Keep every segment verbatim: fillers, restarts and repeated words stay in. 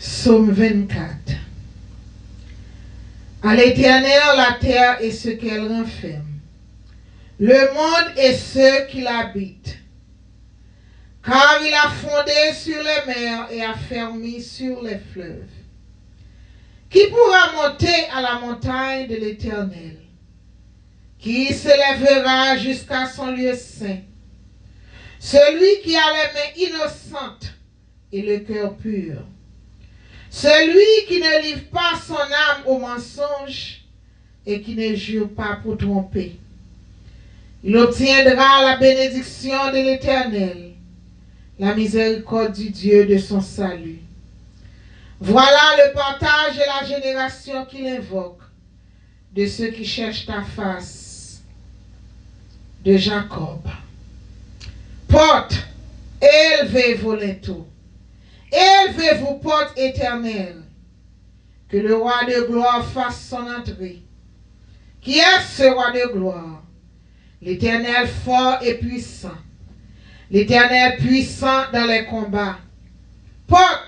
Psaume vingt-quatre. À l'Éternel, la terre et ce qu'elle renferme, le monde et ceux qui l'habitent. Car il a fondé sur les mers et affermi sur les fleuves. Qui pourra monter à la montagne de l'Éternel? Qui s'élèvera jusqu'à son lieu saint? Celui qui a les mains innocentes et le cœur pur. Celui qui ne livre pas son âme au mensonge et qui ne jure pas pour tromper. Il obtiendra la bénédiction de l'Éternel, la miséricorde du Dieu de son salut. Voilà le partage de la génération qui l'invoque, de ceux qui cherchent ta face, de Jacob. Portes, élevez vos linteaux. Élevez-vous, portes éternelles. Que le roi de gloire fasse son entrée. Qui est ce roi de gloire? L'Éternel fort et puissant. L'Éternel puissant dans les combats. Portes,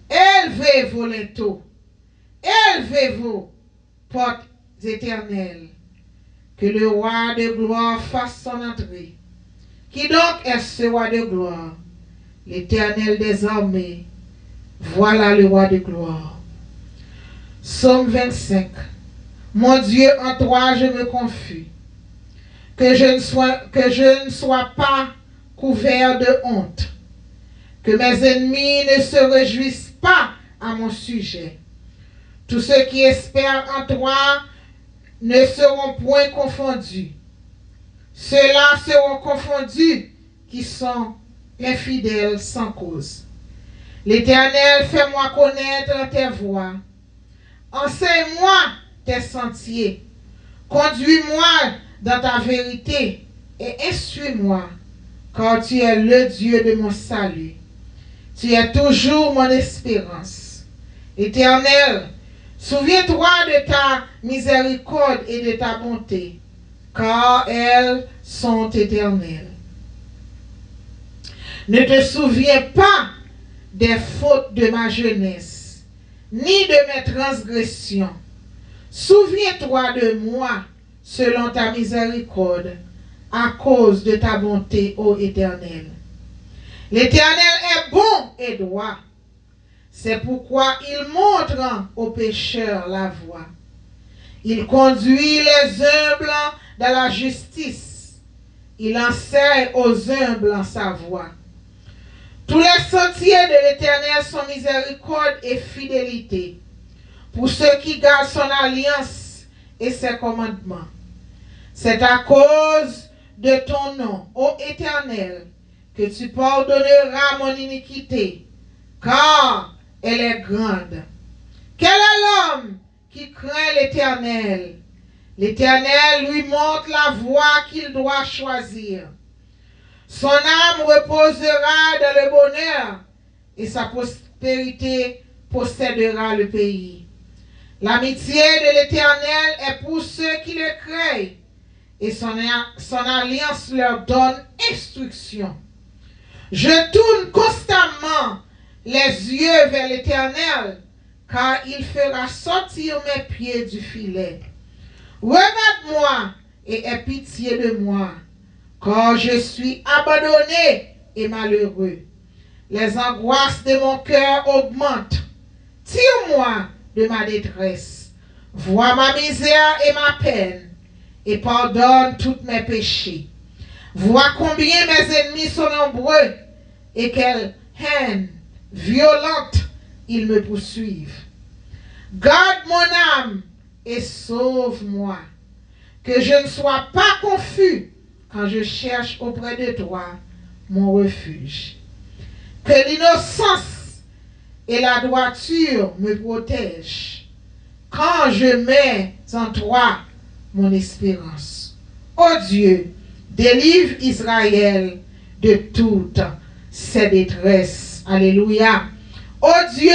élevez vos linteaux. Élevez-vous, portes éternelles. Que le roi de gloire fasse son entrée. Qui donc est ce roi de gloire? L'Éternel des armées. Voilà le roi de gloire. Psaume vingt-cinq. Mon Dieu, en toi je me confie. Que je ne sois, que je ne sois pas couvert de honte. Que mes ennemis ne se réjouissent pas à mon sujet. Tous ceux qui espèrent en toi ne seront point confondus. Ceux-là seront confondus qui sont infidèles sans cause. L'Éternel, fais-moi connaître tes voies. Enseigne-moi tes sentiers. Conduis-moi dans ta vérité et instruis-moi, car tu es le Dieu de mon salut. Tu es toujours mon espérance. Éternel, souviens-toi de ta miséricorde et de ta bonté, car elles sont éternelles. Ne te souviens pas des fautes de ma jeunesse, ni de mes transgressions. Souviens-toi de moi selon ta miséricorde, à cause de ta bonté, ô Éternel. L'Éternel est bon et droit. C'est pourquoi il montre aux pécheurs la voie. Il conduit les humbles dans la justice. Il enseigne aux humbles sa voie. Tous les sentiers de l'Éternel sont miséricorde et fidélité pour ceux qui gardent son alliance et ses commandements. C'est à cause de ton nom, ô Éternel, que tu pardonneras mon iniquité, car elle est grande. Quel est l'homme qui craint l'Éternel? L'Éternel lui montre la voie qu'il doit choisir. Son âme reposera dans le bonheur, et sa postérité possédera le pays. L'amitié de l'Éternel est pour ceux qui le craignent, et son, son alliance leur donne instruction. Je tourne constamment les yeux vers l'Éternel, car il fera sortir mes pieds du filet. Regarde-moi et aie pitié de moi, car je suis abandonné et malheureux. Les angoisses de mon cœur augmentent. Tire-moi de ma détresse. Vois ma misère et ma peine, et pardonne tous mes péchés. Vois combien mes ennemis sont nombreux et quelle haine violente ils me poursuivent. Garde mon âme et sauve-moi, que je ne sois pas confus quand je cherche auprès de toi mon refuge. Que l'innocence et la droiture me protègent quand je mets en toi mon espérance. Ô Dieu, délivre Israël de toutes ses détresses. Alléluia. Ô Dieu,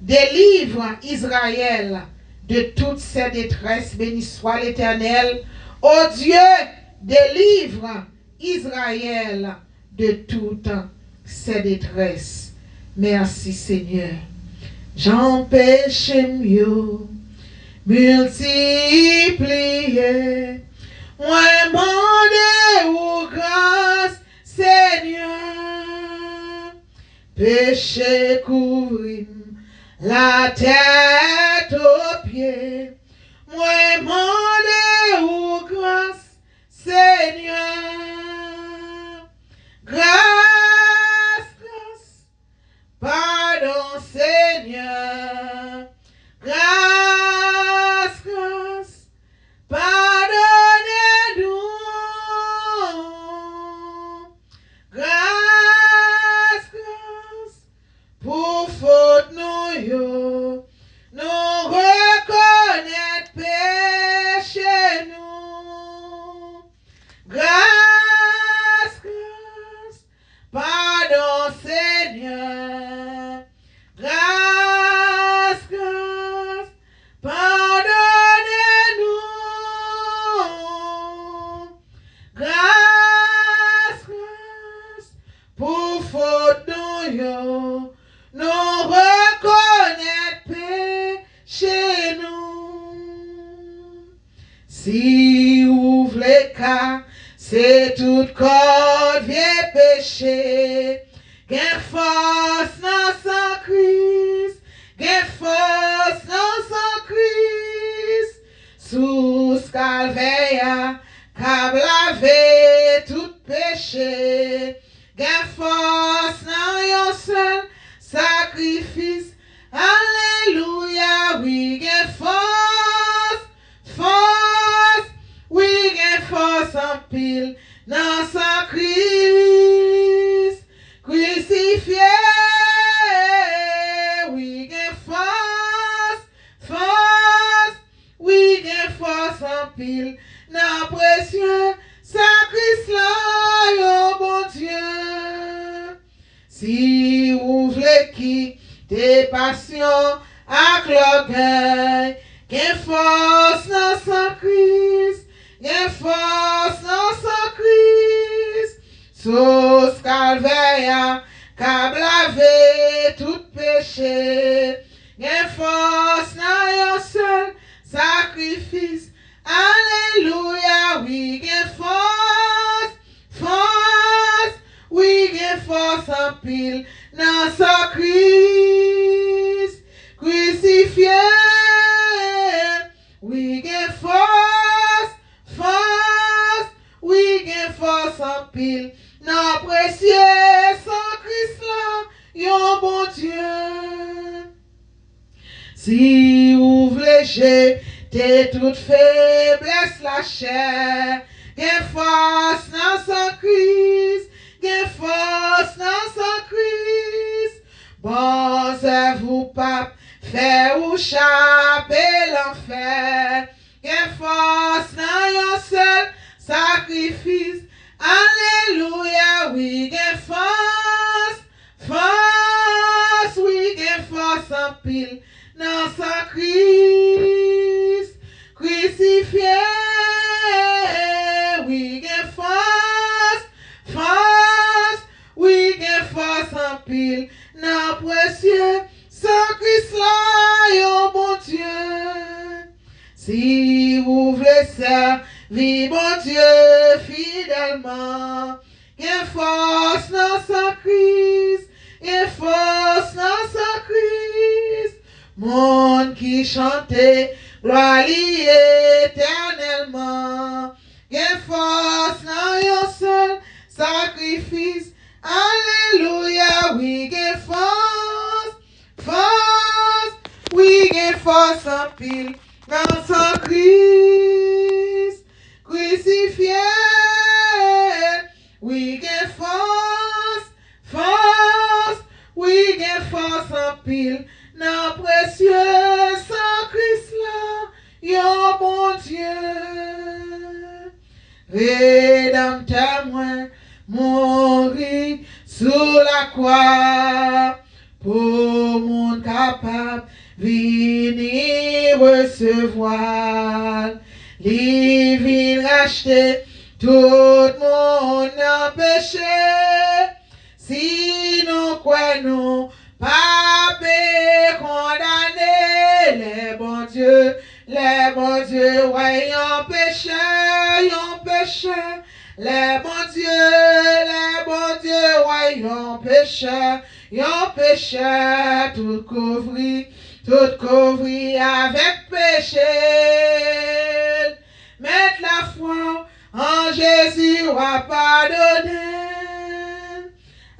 délivre Israël de toutes ses détresses. Béni soit l'Éternel. Ô Dieu, délivre Israël de toutes ses détresses. Merci Seigneur. Jan peche m yo miltipliye, mwen mande ou gras, Senyè. Peche kouvri m latèt o pye, mwen mande ou gras, Senyè. Gras, gras, padon, Senyè. Gras, gras, padone nou. Gras, gras, pou fot nou yo, nou rekonèt peche nou. Gras, gras, padon, Senyè. Gras, gras, padone nou. Gras, gras, pou fot nou yo, nou rekonèt peche nou. Si ou vle kase tout kòd vye peche, gen fòs nan san Kris, gen fòs nan san Kris. Sous Kalvè a kab lave tout peche, gen fòs nan yon sèl sakrifis. Alelouya, wi, gen fòs, fòs, wi, gen fòs anpil nan san Kris. Krisifye, wi, gen fòs, fòs, wi, gen fòs anpil nan presye san Kris la, o Bondye. Si ou vle kite pasyon ak lògèy, gen fòs nan san Kris, gen fòs nan san Kris. Sous Kalvè a kab lave tout peche, gen fòs nan yon sèl sakrifis. Alelouya, wi, gen fòs, fòs, wi, gen fòs anpil nan san Kris. Krisifye, wi, gen fòs, fòs, wi, gen fòs anpil nan presye san Kris la, o Bondye. Si ou vle jete tout feblès lachè, gen fòs nan san Kris, gen fòs nan san Kris. Bon zèv ou p ap fè ou chape lanfè, gen fòs nan yon sèl sakrifis. Alelouya, wi, gen fòs, fòs, wi, gen fòs anpil nan san Kris. Krisifye, wi, gen fòs, fòs, wi, gen fòs anpil nan presye san Kris la, o Bondye. Si ou vle sèvi Bondye fidèlman, gen fòs nan san Kris, gen fòs nan san Kris. Moun ki chante glwa li etènèlman, gen fòs nan yon sèl sakrifis. Alelouya, wi, gen fòs, fòs, wi, gen fòs anpil nan san Kris. Krisifye, wi, gen fòs, fòs, wi, gen fòs anpil nan presye san Kris la, o Bondye. Redanmtè mwen mouri sou lakwa pou moun kapab vini resevwa l. Li vin rachte tout moun nan peche. Si nou kwè, nou p ap Lè Bondye, lè Bondye wè yon pechè, yon pechè tout kouvri, tout kouvri avèk peche l. Met lafwa w an Jezi, w a padone.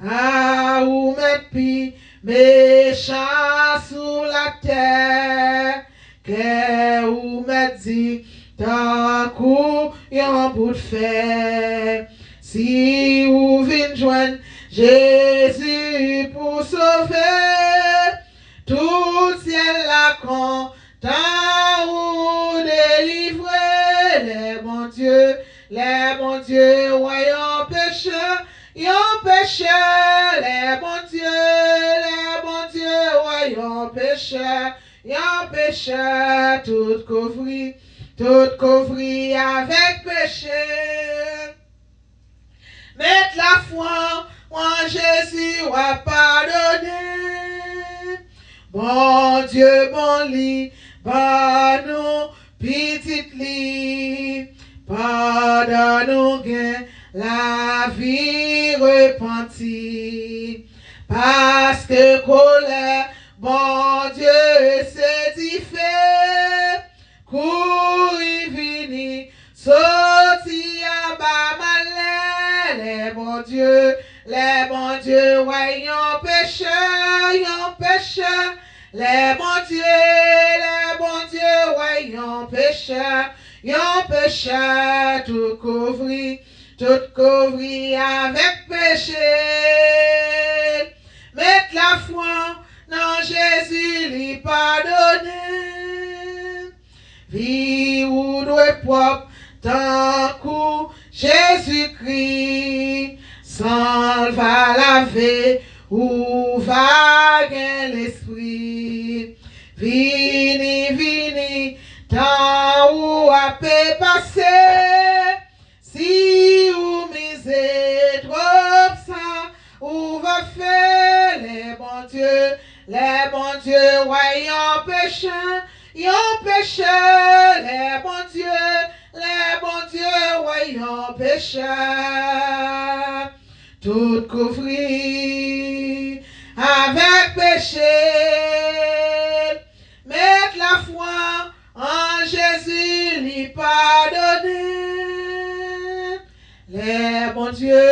A ou mèt pi mechan sou latè. Kè ou mèt di tankou yon bout fè. Si ou vin jwenn Jezi pou sove, tout syèl la kontan ou delivre. Lè Bondye, lè Bondye wè yon pechè, yon pechè, lè Bondye, lè Bondye wè yon pechè, yon pechè tout kouvri, tout kouvri avèk peche. Met lafwa w an Jezi, w a padone. Bondye bon, li ban nou pitit li, pandan nou gen lavi repanti. Paske kolè Bondye se dife, kouri vini, soti anba malè. Lè Bondye, lè Bondye wè yon pechè, yon pechè. Lè Bondye, lè Bondye wè yon pechè, yon pechè tout kouvri, tout kouvri avèk peche l. Met lafwa w nan Jezi, li padone. Vi ou dwe pwòp tankou Jezikri. San l va lave, ou va gen lespri. Vini, vini, tan ou ape pase. Si ou mize twòp, sa ou va fè? Lè Bondye, lè Bondye wè yon pechè, yon pechè. Lè Bondye, lè Bondye wè yon pechè, tout kouvri avèk peche l. Met lafwa w an Jezi, li padone. Lè Bondye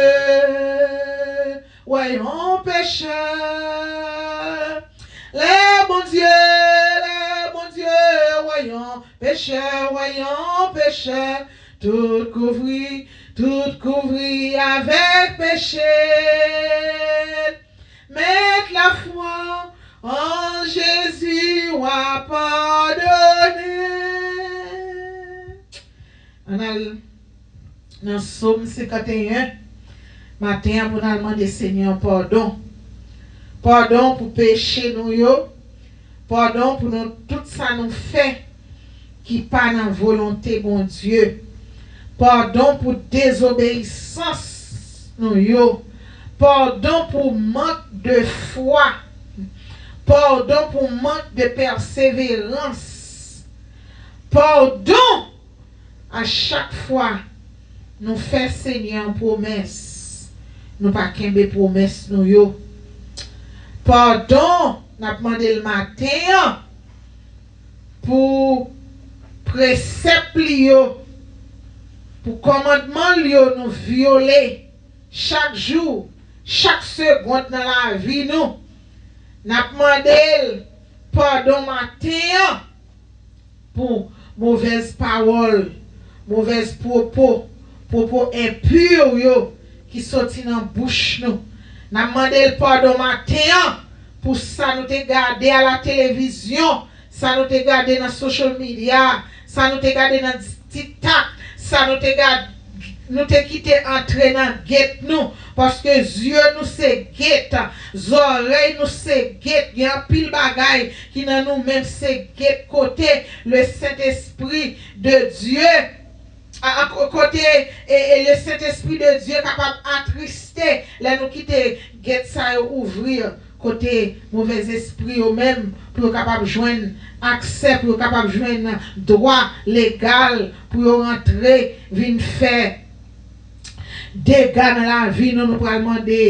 wè yon pechè, lè Bondye, lè Bondye wè yon pechè, wè yon pechè, tout kouvri, tout kouvri avèk peche l. Met lafwa w an Jezi, w a padone. Ann al nan Sòm senkanteyen maten an pou n al mande Senyè an padon. Padon pou peche nou yo. Padon pou nou, tout sa nou fè ki pa nan volonte Bondye. Padon pou dezobeyisans nou yo. Padon pou mank de fwa. Padon pou mank de pèseverans. Padon a chak fwa nou fè Senyè an pwomès, nou pa kenbe pwomès nou yo. Padon n ap mande l maten an pou presèp li yo, pou kòmandman l yo nou vyole chak jou, chak segond nan lavi nou. N ap mande l padon maten an pou movèz pawòl, movèz pwopo, pwopo enpi yo ki soti nan bouch nou. N ap mande l padon maten an pou sa nou te gade a la televizyon, sa nou te gade nan social media, sa nou te gade nan TikTok, sa nou te gade, nou te kite antre nan gèt nou, paske zye nou se gèt, zòrèy nou se gèt, gen anpil bagay ki nan nou menm se gèt kote le Saint-Esprit de Dieu, a, a, kote e, e le Saint-Esprit de Dieu kapab atriste lè nou kite gèt sa yo ouvri kote movèzespri yo menm, pou yo kapab jwenn aksè, pou yo kapab jwenn dwa legal pou yo rantre, vin fè dega nan lavi nou, nou pral mande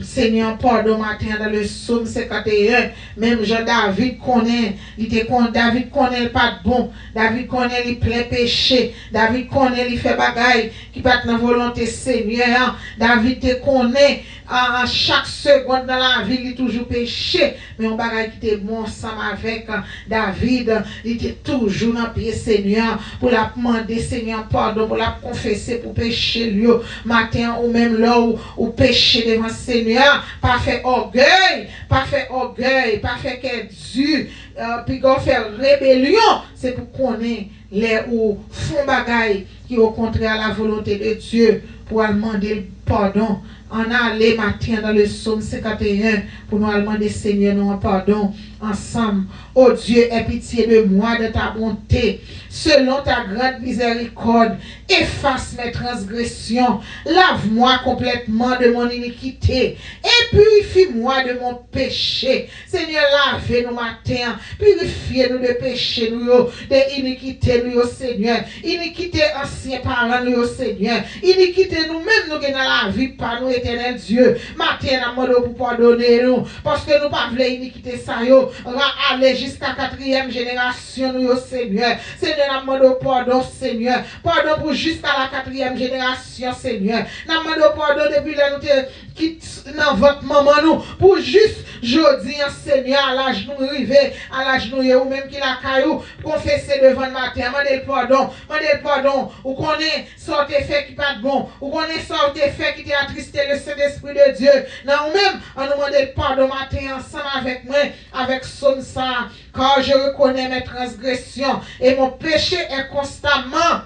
Senyè an padon maten an dans le Psaume cinquante et un. Menm jan David konnen, li te kon, David konnen l pa t bon. David konnen li plen peche. David konnen li fè bagay ki pa t nan volonte Senyè an. David te konnen, a, a chak segonn nan lavi li toujou peche. Men yon bagay ki te bon ansanm avèk, a, David, li te toujou nan pye Senyè an pou l ap mande Senyè an padon, pou l ap konfese pou peche l yo. Maten an, ou menm lè w, ou peche devan Senyè an, pa fè ògèy, pa fè ògèy, pa fè kè di, e, piga w fè rebelyon, se pou konnen lè ou fè yon bagay ki okontrè a la volonte de Dye, pou al mande l padon. Ann ale maten an dans le Psaume cinquante et un pou nou al mande Senyè nou an padon ansanm. Ô Dieu, aie pitié de moi dans ta bonté, selon ta grande miséricorde, efface mes transgressions, lave-moi complètement de mon iniquité et purifie-moi de mon péché. Senyè, lave nou maten an, pirifye nou de peche nou yo, de inikite nou yo, Senyè. Inikite ansyen paran nou yo, Senyè. Inikite nou menm nou gen nan lavi pa nou, Etènèl Dye. Maten an, n ap mande w pou padone nou, paske nou pa vle inikite sa yo ra-, ale jiska katriyèm jenerasyon nou yo, Senyè. Senyè, n ap mande w padon, Senyè. Padon pou jiska la katriyèm jenerasyon, Senyè. N ap mande w padon depi lè nou te ki t-, nan vant manman nou, pou jis jodi an, Senyè, a laj nou rive, a laj nou ye, ou menm ki lakay ou, konfese devan l maten an, mande l padon, mande l padon. Ou konnen sa w te fè ki pa t bon, ou konnen sa w te fè ki te atriste le Sentespri de Dye nan ou menm. Ann nou mande l padon maten an ansanm avèk mwen, avèk sòm sa a. Car je reconnais mes transgressions et mon péché est constamment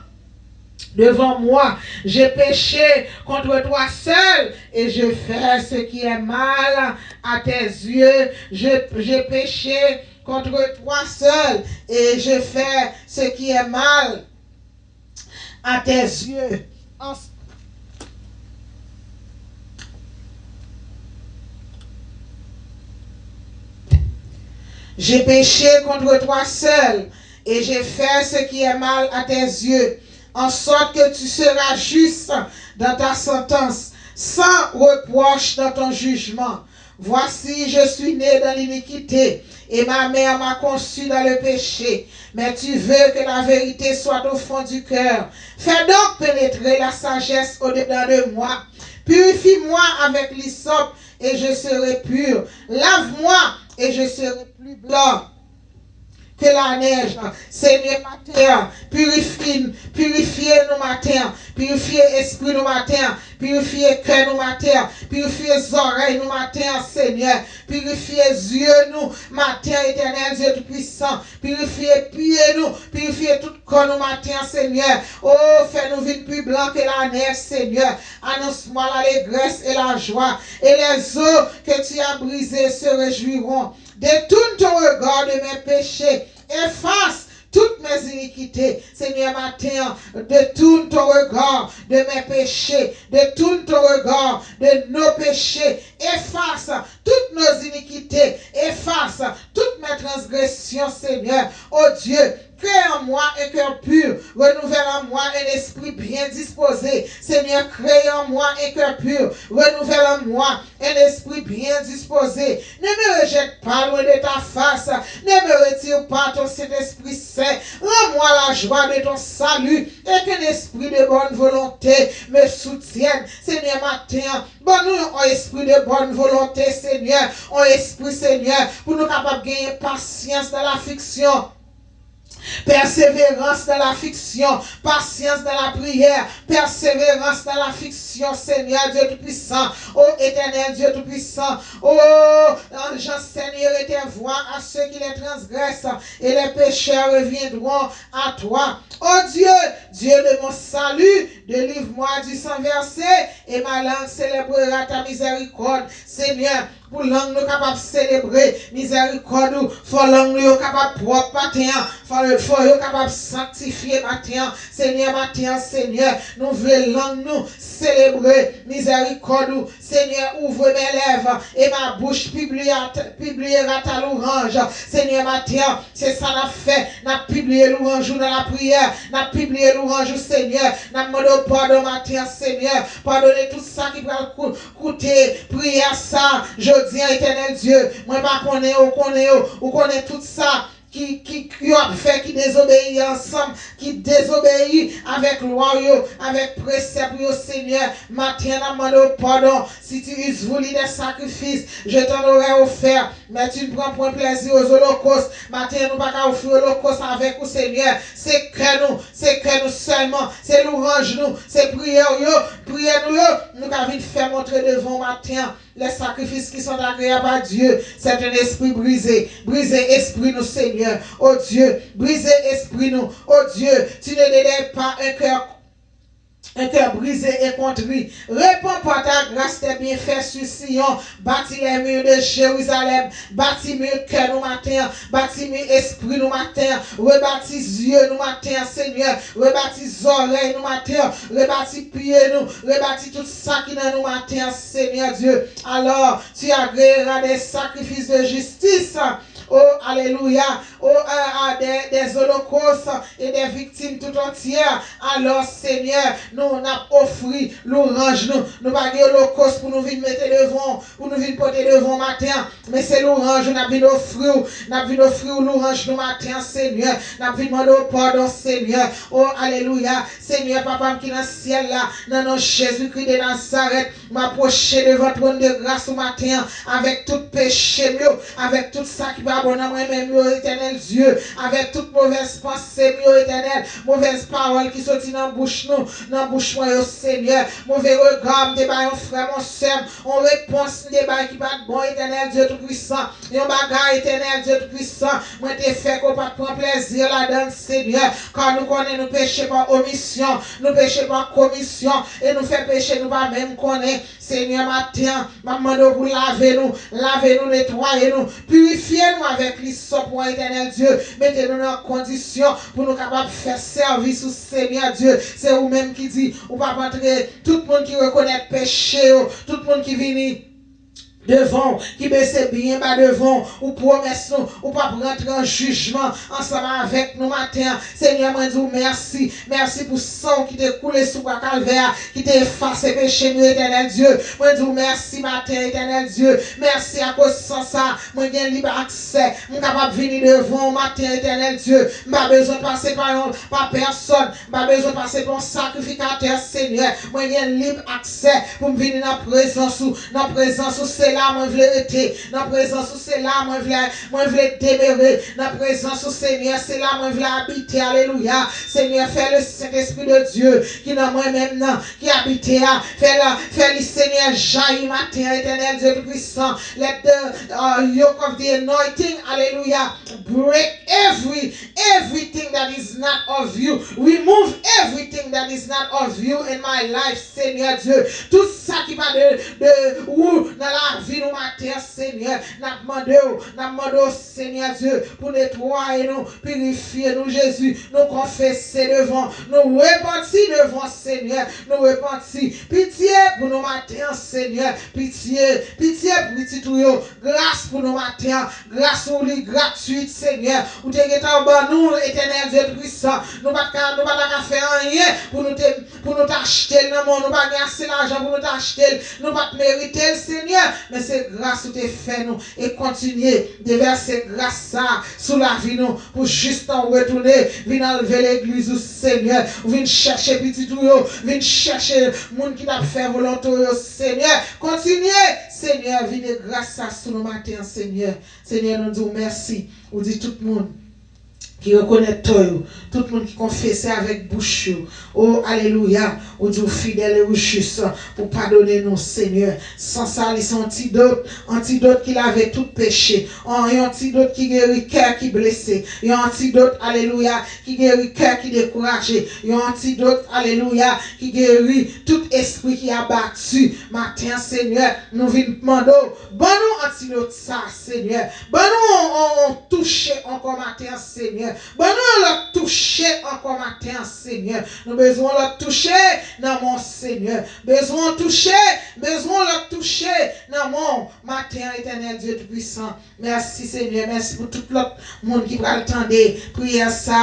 devant moi. J'ai péché contre toi seul et je fais ce qui est mal à tes yeux. Je, j'ai péché contre toi seul et je fais ce qui est mal à tes yeux. En- J'ai péché contre toi seul et j'ai fait ce qui est mal à tes yeux, en sorte que tu seras juste dans ta sentence, sans reproche dans ton jugement. Voici, je suis né dans l'iniquité, et ma mère m'a conçu dans le péché. Mais tu veux que la vérité soit au fond du cœur. Fais donc pénétrer la sagesse au-dedans de moi. Purifie-moi avec l'hysope, et je serai pur. Lave-moi, et je serai plus blanc que la neige. Senyè, maten an, pirifye, pirifye nou maten an. Pirifye espri nou maten an. Pirifye kè nou maten an. Pirifye zòrèy nou maten an, Senyè. Pirifye zye nou maten an, Etènèl Dye Toupisan. Pirifye pye nou. Pirifye tout kò nou maten an, Senyè. O, fè nou vin pi blan ke lanèj, Senyè. Annonce-moi l'allégresse et la joie, et les os que tu as brisés se réjouiront. Détourne ton regard de mes péchés, efface toutes mes iniquités. Senyè, maten an, détourne ton regard de mes péchés, détourne ton regard de nos péchés, efface toutes nos iniquités, efface toutes mes transgressions, Senyè. O Dye, crée en moi un cœur pur, renouvelle en moi un esprit bien disposé. Seigneur, crée en moi un cœur pur, renouvelle en moi un esprit bien disposé. Ne me rejette pas loin de ta face, ne me retire pas ton Saint-Esprit Saint. Rends-moi la joie de ton salut et qu'un esprit de bonne volonté me soutienne. Senyè, maten an, ban nou yon espri de bonne volonté, Senyè. Yon espri, Senyè, pou nou kapab genyen pasyans nan lafliksyon. Pèseverans nan lafliksyon, pasyans nan lapriyè, pèseverans nan lafliksyon, Senyè Dye Toupisan, o Etènèl Dye Toupisan, o jan Senyè, et tes voies à ceux qui les transgressent, et les pécheurs reviendront à toi. Ô Dieu, Dieu de mon salut, délivre-moi du sang versé, et ma langue célébrera ta miséricorde. Senyè, Pou lang nou kapab selebre mizèrikòd ou. Fò lang nou yo kapab pwòp maten an. Fò, fò yo kapab sanktifye maten an. Senyè, maten an, Senyè, nou vle lang nou selebre mizèrikòd ou. Senyè, ouvre mes lèvres et ma bouche publiera, publiera ta louange. Senyè, maten an, se sa n ap fè. N ap pibliye lwanj ou nan lapriyè. N ap pibliye lwanj ou, Senyè. N ap mande w padon maten an, Senyè. Padone tout sa ki pral kou-, koute priyè sa jodi an, Etènèl Dye. Mwen pa konnen yo, ou konnen yo. Ou konnen tout sa ki, ki, ki yo ap fè, ki dezobeyi ansanm, ki dezobeyi avèk lwa w yo, avèk presèp ou yo, Senyè. Maten an, n ap mande w padon. Si tu eusses voulu des sacrifices, je t'en aurais offert, mais tu ne prends point plaisir aux holocaustes. Maten an, nou pa ka ofri olokòs avèk ou, Senyè. Se kè nou, se kè nou sèlman, se lwanj nou, se priyè w yo, priyè nou yo, nou ka vin fè montre devan w maten an. Les sacrifices qui sont agréables à Dieu, c'est un esprit brisé. Brisé espri nou, Senyè. O Dye, brisé espri nou. O Dye, tu ne dédaignes pas un cœur, un cœur brisé et contrit. Répands par ta grâce tes bienfaits sur Sion. Bâtis les murs de Jérusalem. Bati mi kè nou maten an. Bati mi espri nou maten an. Rebati zye nou maten an, Senyè. Rebati zòrèy nou maten an. Rebati pye nou. Rebati tout sa ki nan nou maten an, Senyè Dye. Alors, tu agréeras des sacrifices de justice. Oh, alelouya. Oh, euh, euh, des, des holocaustes et des victimes tout entières. Alò, Senyè, nou, n ap ofri lwanj nou. Nou pa gen olokòs pou nou vin mete devan w, pou nou vin pote devan w maten an. Men se lwanj ou n ap vin ofri w. N ap vin ofri w lwanj nou maten an, Senyè. N ap vin mande w padon, Senyè. O, alelouya. Senyè, Papa m ki nan syèl la, nan non Jezikri de Nazarèt, m apwoche devan twòn de gras ou maten an, avèk tout peche m yo, avèk tout sa ki pa bon nan mwen menm yo, Etènèl Dye, avèk tout movèz panse m yo, Etènèl, movèz pawòl ki soti nan bouch nou, nan bouch mwen yo, Senyè, move rega m te bay yon frè m, yon sè m, yon repons m te bay ki pa t bon, Etènèl Dye Toupisan. Yon bagay, Etènèl Dye Toupisan, mwen te fè ke w pa t pran plèzi ladan l, Senyè, ka nou konnen nou peche pa omisyon, nou peche pa komisyon, e nou fè peche nou pa menm konnen. Senyè, maten an, m ap mande w pou lave nou, lave nou, netwaye nou, pirifye nou avèk lisòp ou an, Etènèl Dye, mete nou nan kondisyon pou nou kapab fè sèvis ou, Senyè Dye. Se ou menm ki di, ou p ap antre tout moun ki rekonèt peche yo, tout moun ki vini devan w, ki bese byen ba devan w, ou pwomèt nou, ou p ap rantre an jijman ansanm avèk nou maten an. Senyè, mwen di w mèsi. Mèsi pou san w ki te koule sou bwa Kalvè a, ki te efase peche m yo, Etènèl Dye. Mwen di w mèsi maten an, Etènèl Dye. Mèsi akoz san sa a, mwen gen lib aksè. M kapab vini devan w maten an, Etènèl Dye. M pa bezwen pase pa yon, pa pèsòn. M pa bezwen pase pa yon sakrifikatè, Senyè. Mwen gen lib aksè pou m vini nan prezans ou. Nan prezans ou, se la mwen vle rete. Nan prezans ou, se la mwen vle, mwen vle demere. Nan prezans ou, Senyè, se la mwen vle abite. Alelouya. Senyè, fè le Sentespri de Dye ki nan mwen menm nan, ki abite a, fè la, fè li, Senyè, jayi maten an, Etènèl Dye Toupisan. Let the uh, yoke of the anointing, alelouya, break every, everything that is not of you. Remove everything that is not of you in my life, Senyè Dye. Tout sa ki pa de, de ou nan lavi nou maten an, Senyè, n ap mande w, n ap mande w, Senyè Dye, pou netwaye nou, pirifye nou, Jezi. Nou konfese devan, nou repanti devan, Senyè. Nou repanti. Pitye pou nou maten an, Senyè. Pitye, pitye pou pitit ou yo. Gras pou nou maten an. Gras ou li gratwit, Senyè. Ou te gentan ban nou, Etènèl Dye Toupisan. Nou pa t ka, nou pa ta ka fè anyen pou nou te, pou nou t achte l nan men w. Nou pa gen ase lajan pou nou t achte l. Nou pa t merite l, Senyè. Men se gras ou te fè nou. E kontinye devèse gras sa a sou lavi nou. Pou jis tan w retounen, vin anlve legliz ou, Senyè. Ou vin chèche pitit ou yo. Vin chèche moun ki t ap fè volonte w yo, Senyè. Kontinye, Senyè, vide gras sa a sou nou maten an, Senyè. Senyè, nou di w mèsi. Ou di tout moun, ki rekonèt tò yo, tout moun ki konfese avèk bouch yo. O, alelouya, ou di w fidèl e ou jis pou padone nou, Senyè. San sa, li se yon antidot, antidot ki lave tout peche, yon antidot ki geri kè ki blese, yon antidot, alelouya, ki geri kè ki dekouraje, yon antidot, alelouya, ki geri tout espri ki abati. Maten an, Senyè, nou vin mande w, ban nou antidot sa, Senyè. Ban nou on, on, on touche ankò maten an, Senyè. Ban nou yon lòt touche ankò maten an, Senyè. Nou bezwen yon lòt touche nan men w, Senyè. Bezwen yon touche, bezwen yon lòt touche nan men w maten an, Etènèl Dye Toupisan. Mèsi, Senyè. Mèsi pou tout lòt moun ki pral tande priyè sa.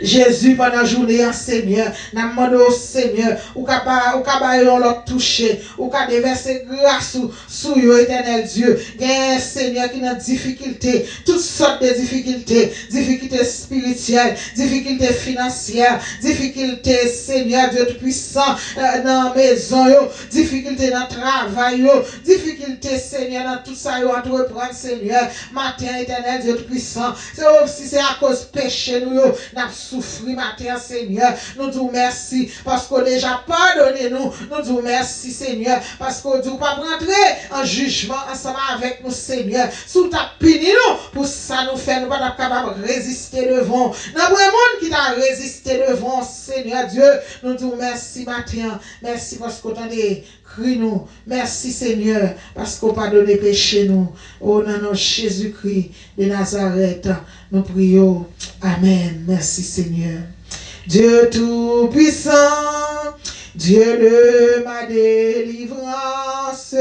Jezi, pandan jounen an, Senyè, n ap mande w, Senyè, ou ka ba, ou ka ba yo yon lòt touche, ou ka devèse gras ou sou yo, Etènèl Dye. Gen, Senyè, ki nan difikilte, tout sòt de difikilte, difikilte espirityèl, difikilte finansyè, difikilte, Senyè Dye Toupisan, eh, nan mezon yo, difikilte nan travay yo, difikilte, Senyè, nan tout sa yo antreprann, Senyè. Maten an, Etènèl Dye Toupisan, se, si se akoz peche nou yo n ap soufri maten an, Senyè, nou di w mèsi paske w deja padone nou. Nou di w mèsi, Senyè, paske w di w p ap rantre an jijman ansanm avèk nou, Senyè. Si w t ap pini nou pou sa nou fè, nou pa t ap kapab reziste devan w. Nanpwen moun ki ta reziste devan w, Senyè Dye. Nou di w mèsi maten an. Mèsi paske w tande kri nou. Mèsi, Senyè, paske w padone peche nou. O, nan non Jezikri de Nazarèt, nou priye w. Amèn. Mèsi, Senyè. Dieu tout-puissant, Dieu de ma délivrance,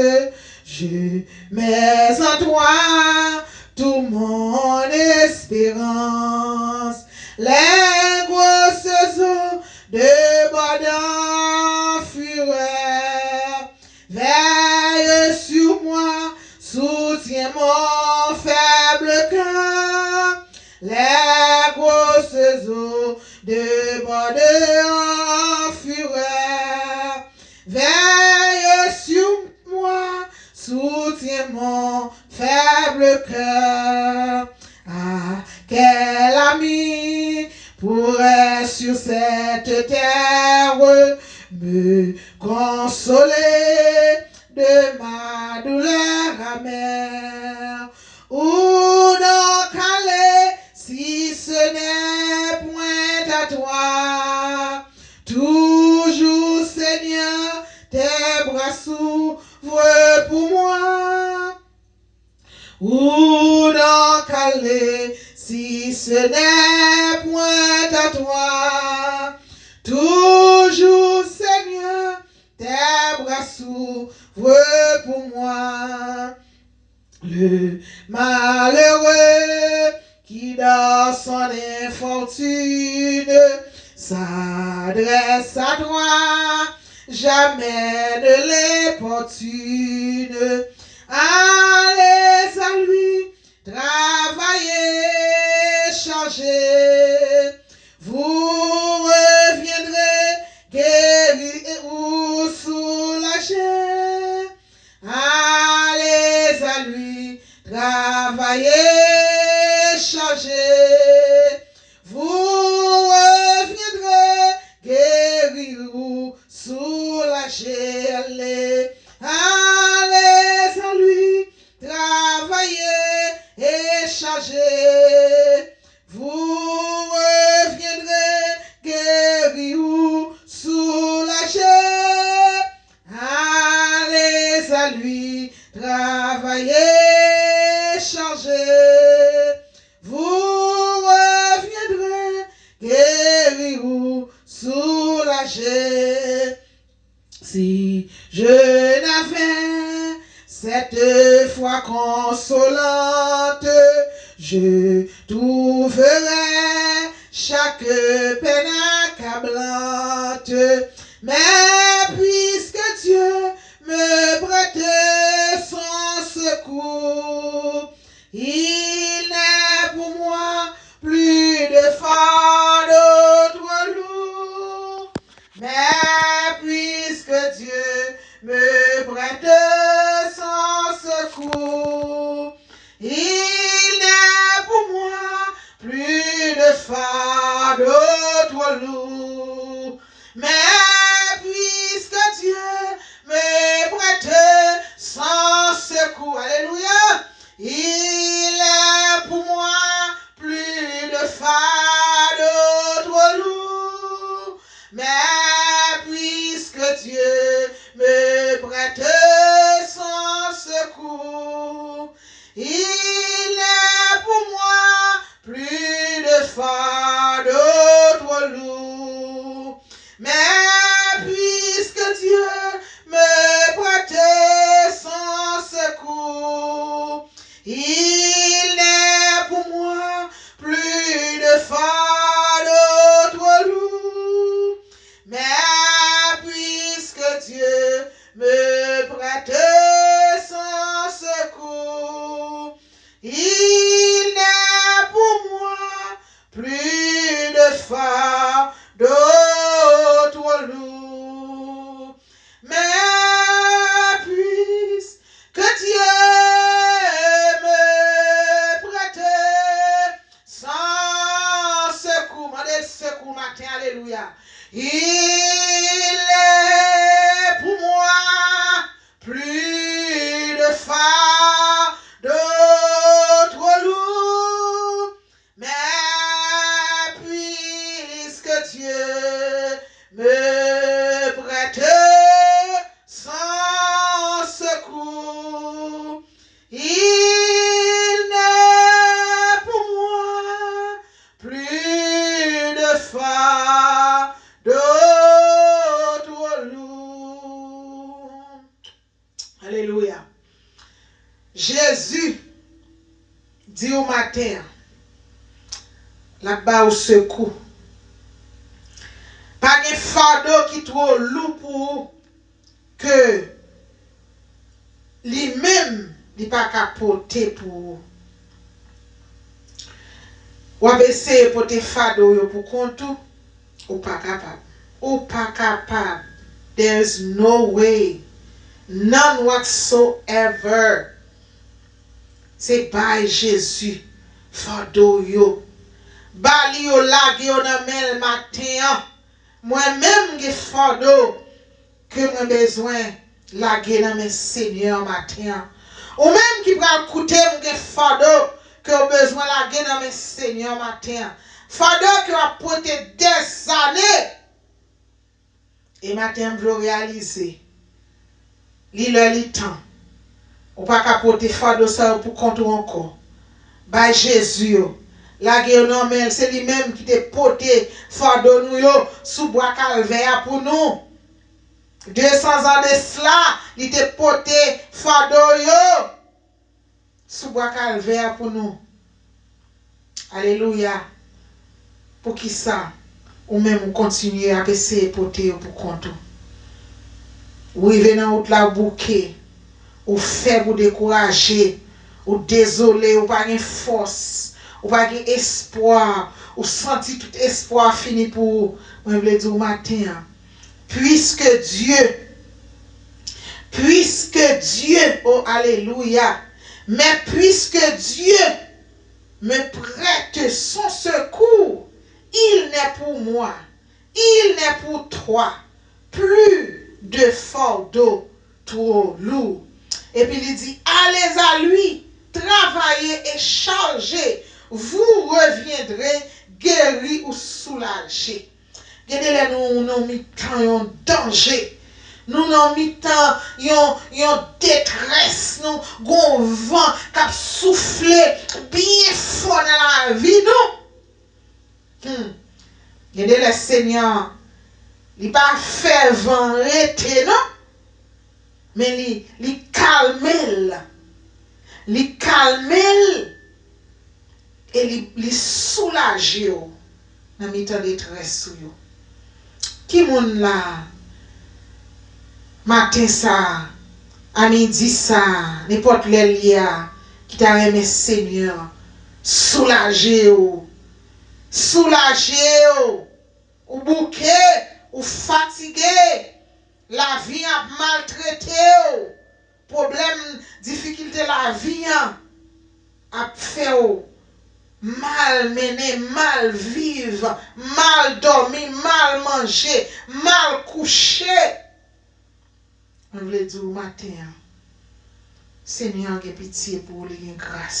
je mets en toi toute mon espérance. Les grosses eaux débordent en fureur, veille sur moi, soutiens mon faible cœur. Les grosses eaux débordent en fureur, veille sur moi, soutiens mon faible cœur. Ah, quel ami pourrait sur cette terre me consoler de ma douleur amère? Où donc aller si ce n'est point à toi? Toujours, Seigneur, tes bras s'ouvrent pour moi. Où donc aller si ce n'est point à toi? Toujours, Seigneur, tes bras s'ouvrent pour moi. Le malheureux qui dans son infortune s'adresse à toi, jamais ne l'importune. Allez à lui, travaillez, chargez, vous reviendrez guéri ou soulagé. Allez à lui, travaillez, chargez, vous reviendrez guéri ou soulagé. Allez, allez à lui, travaillez et chargez, vous reviendrez guéri ou soulagé. Allez à lui, travaillez, chargez, vous reviendrez guéri ou soulagé. Si je n'avais cette foi consolante, je trouverais chaque peine accablante. Mais puisque Dieu me prête son secours, il n'est pour moi plus de fardeau trop lourd. Mais puisque Dieu me prête son secours, il n'est pour moi plus Alelouya. Jezi di w maten an, l ap ba ou sekou. Pa gen fado ki twò lou pou ou ke li menm li pa ka pote pou ou. W ap eseye pote fado w yo pou kont ou, ou pa kapab. Ou pa kapab. There is no way. None whatsoever. Se bay Jezi fado w yo. Ba li yo, lage yo nan men l maten an. Mwen menm m gen fado ke mwen bezwen lage nan men Senyè an maten an. Ou menm ki pral koute m, gen fado ke w bezwen lage nan men Senyè an maten an. Fado ke w ap pote dèzane. E maten an, m vle w reyalize, li lè, li tan. Ou pa ka pote fado sa yo pou kont ou ankò. Bay Jezi yo. Lage yo nan men l. Se li menm ki te pote fado nou yo sou bwa Kalvè a pou nou. De san zan de sila, li te pote fado yo sou bwa Kalvè a pou nou. Alelouya. Poukisa ou menm ou kontinye ap eseye pote yo pou kont ou? Ou rive nan wout la, ou bouke, ou fèb, ou dekouraje, ou dezole, ou pa gen fòs, ou pa gen espwa, ou santi tout espwa fini pou ou. Mwen vle di w maten an, puisque Dieu, puisque Dieu, oh alelouya, mais puisque Dieu me prête son secours, il n'est pour moi, il n'est pour toi plus de fardeau trop lourd. Epi li di, allez à lui, travaillez et chargez, vous reviendrez guéri ou soulaje. Gen de lè nou nan mitan yon danje. Nou nan mitan yon, yon detrès. Nou gon van k ap soufle byen fò nan lavi nou. Hmm. Gen de lè Senyè an, li pa fè van rete non. Men li, li kalme l. Li kalme l e li, li soulaje w nan mitan detrès ou yo. Ki moun la, maten sa a, a midi sa a, nenpòt lè l ye a, ki ta renmen Senyè an soulaje w? Soulaje w! Ou bouke, ou fatige, lavi ap maltrete w, pwoblèm, difikilte lavi an ap fè w mal mennen, mal viv, mal dòmi, mal manje, mal kouche. Mwen vle di w maten an, Senyè an gen pitye pou ou, li gen gras.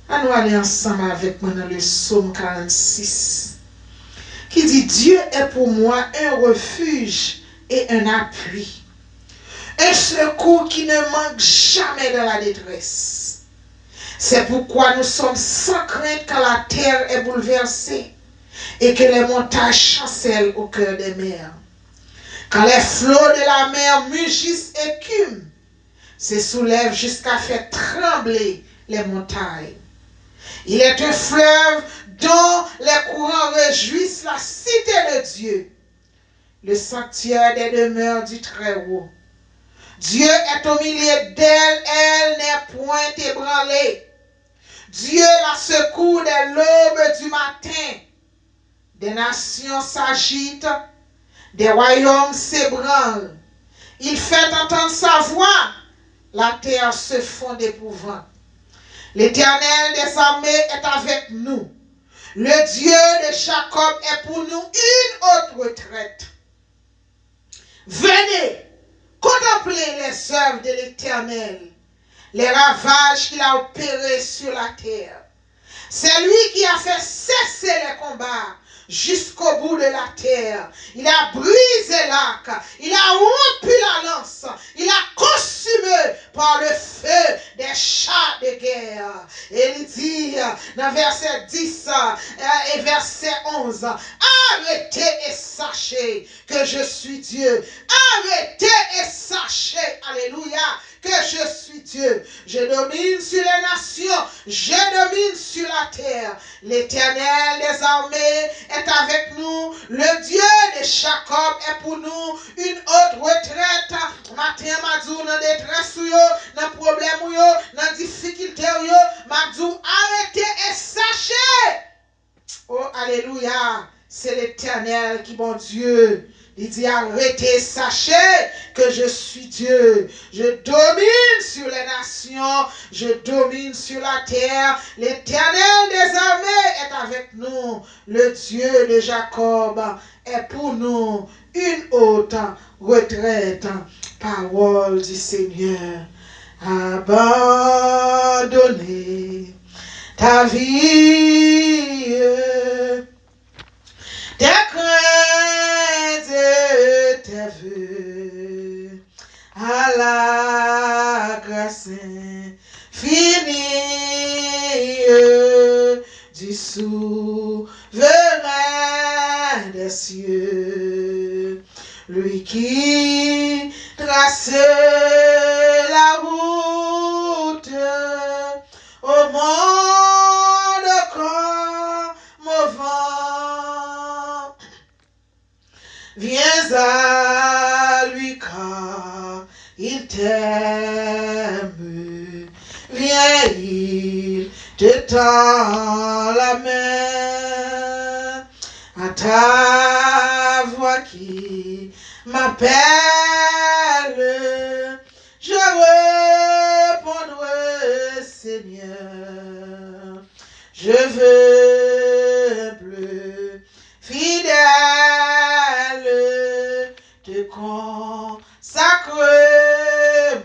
Ann nou ale ansanm avèk mwen nan le Psaume quarante-six, ki di, Dieu est pour moi un refuge et un appui, un secours qui ne manque jamais dans la détresse. C'est pourquoi nous sommes sans crainte quand la terre est bouleversée et que les montagnes chancellent au cœur des mers. Quand les flots de la mer mugissent et écument, se soulèvent jusqu'à faire trembler les montagnes. Il est un fleuve dont les courants réjouissent la cité de Dieu, le sanctuaire des demeures du Très-Haut. Dieu est au milieu d'elle, elle n'est point ébranlée. Dieu la secourt dès l'aube du matin. Des nations s'agitent, des royaumes s'ébranlent. Il fait entendre sa voix, la terre se fond d'épouvante. L'Éternel des armées est avec nous. Le Dieu de Jacob est pour nous une haute retraite. Venez, contemplez les œuvres de l'Éternel, les ravages qu'il a opérés sur la terre. C'est lui qui a fait cesser les combats jusqu'au bout de la terre. Il a brisé l'arc, il a rompu la lance, il a consumé par le feu des chars de guerre. E li di nan vèsè dis e vèsè onz, arrêtez et sachez que je suis Dieu. Arrêtez et sachez, alelouya. Je domine sur les nations, je domine sur la terre. L'Éternel des armées est avec nous, le Dieu de Jacob est pour nous une haute retraite. Maten an, m a di w nan detrès ou yo, nan pwoblèm ou yo, nan difikilte w yo, m a di w arete e sache. Oh, alelouya! Se Letènèl ki Bondye. Li di, arete, sachez que je suis Dieu. Je domine sur les nations, je domine sur la terre. L'Éternel des armées est avec nous. Le Dieu de Jacob est pour nous une haute retraite. Parole du Seigneur. Abandonner ta vie, tes craintes et tes vœux à la grâce infinie du souverain des cieux, lui qui trace la route au monde comme au vent. Viens à lui car il t'aime. Viens, il te tend la main. À ta voix qui m'appelle, je répondrai, Seigneur. Je veux plus fidèle te consacrer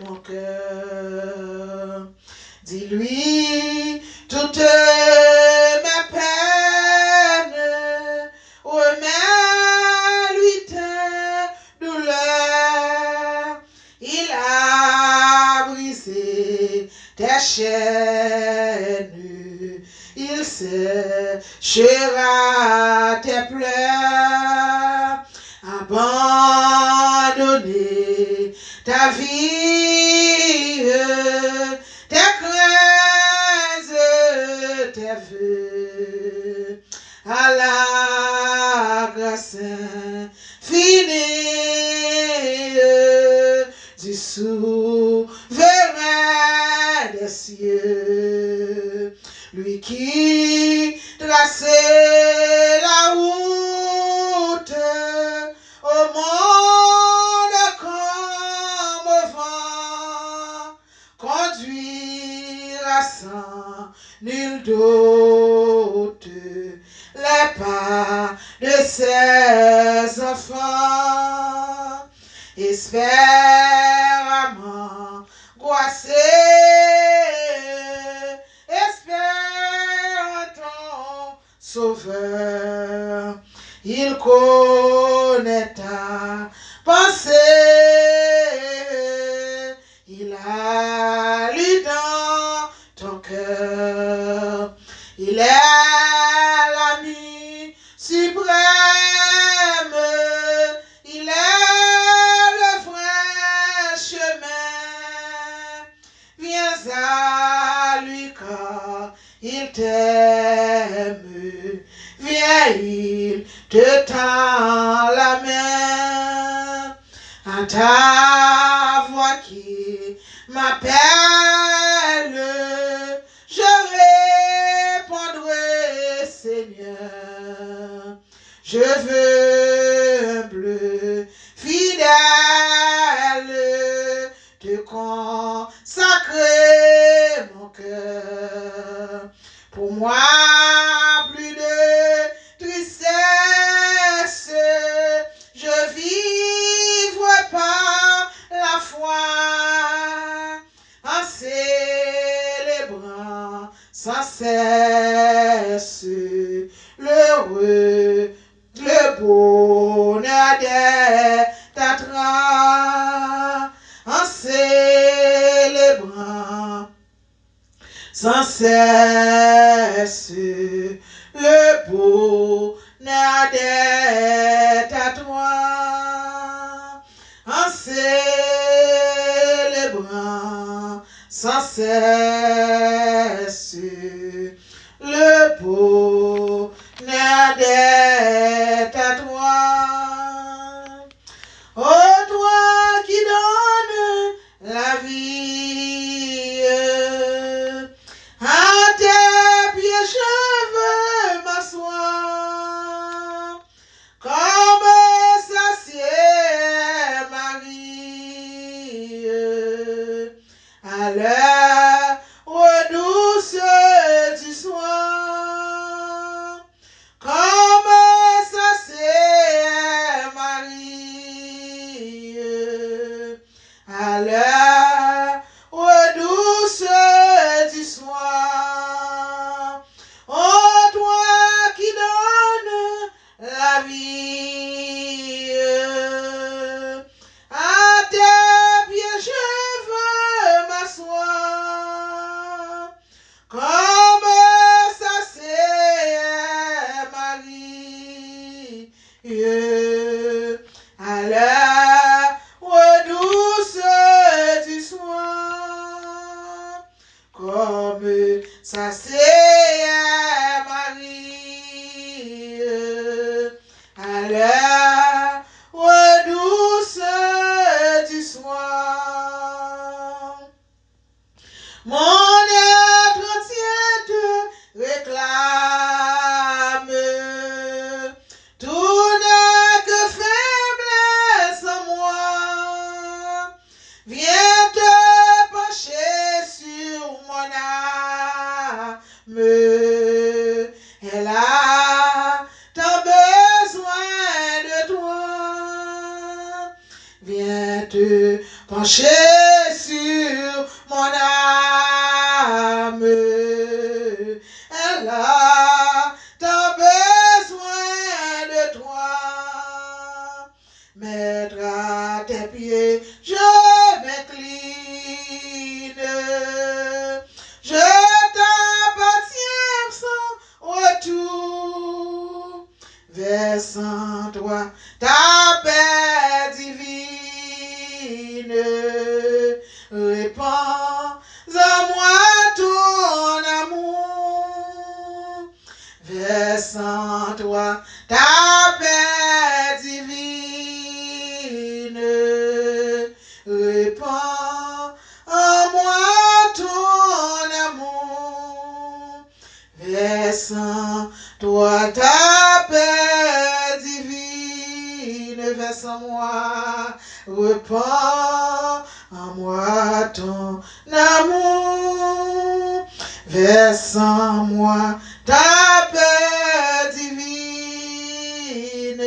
mon cœur. Dis-lui toutes mes peines, remets-lui tes douleurs. Il a brisé tes chaînes, il séchera tes pleurs. Abandonner ta vie, tes craintes, tes vœux à la grâce infinie du souverain des cieux, lui qui trace la route au monde comme au vent, conduira sans nul doute les pas de ses enfants. Espère à m'angoisser, espère en ton Sauveur. Il connaît ta pensée, il a lu dans ton cœur. Il est l'ami suprême, il est le vrai chemin. Viens à lui car il t'aime. Viens, il te tend la main. À ta voix qui m'appelle, je répondrai, Seigneur. Je veux humble, fidèle, te consacrer mon cœur. Pour moi, plus de tristesse, je vivrai par la foi, en célébrant sans cesse l'heureux, le bonheur d'être à toi, en célébrant sans cesse le bonheur d'être à toi, en célébrant sans cesse le bonheur d'être à toi. Ô toi qui donnes la vie, à tes pieds je veux m'asseoir, comme s'assied Marie à l'heure douce du soir, comme s'assied Marie à l'heure douce du soir. Ô toi qui donnes la vie, à tes pieds je veux m'asseoir, comme s'assied Marie à l'heure douce du soir, comme s'assied Marie à l'heure douce du soir. Mon être entier te réclame, tout n'est que faiblesse en moi. Viens te pencher sur mon âme, elle a tant besoin de toi. Viens te pencher sur mon âme, elle a tant besoin de toi. Maître, à tes pieds je m'incline, je t'appartiens sans retour. Versant toi ta paix divine, répands en moi ton amour. Versant toi ta paix divine, répands en moi ton amour. Versant toi ta paix divine, verse en moi, répands en moi ton amour. Verse en moi ta paix divine,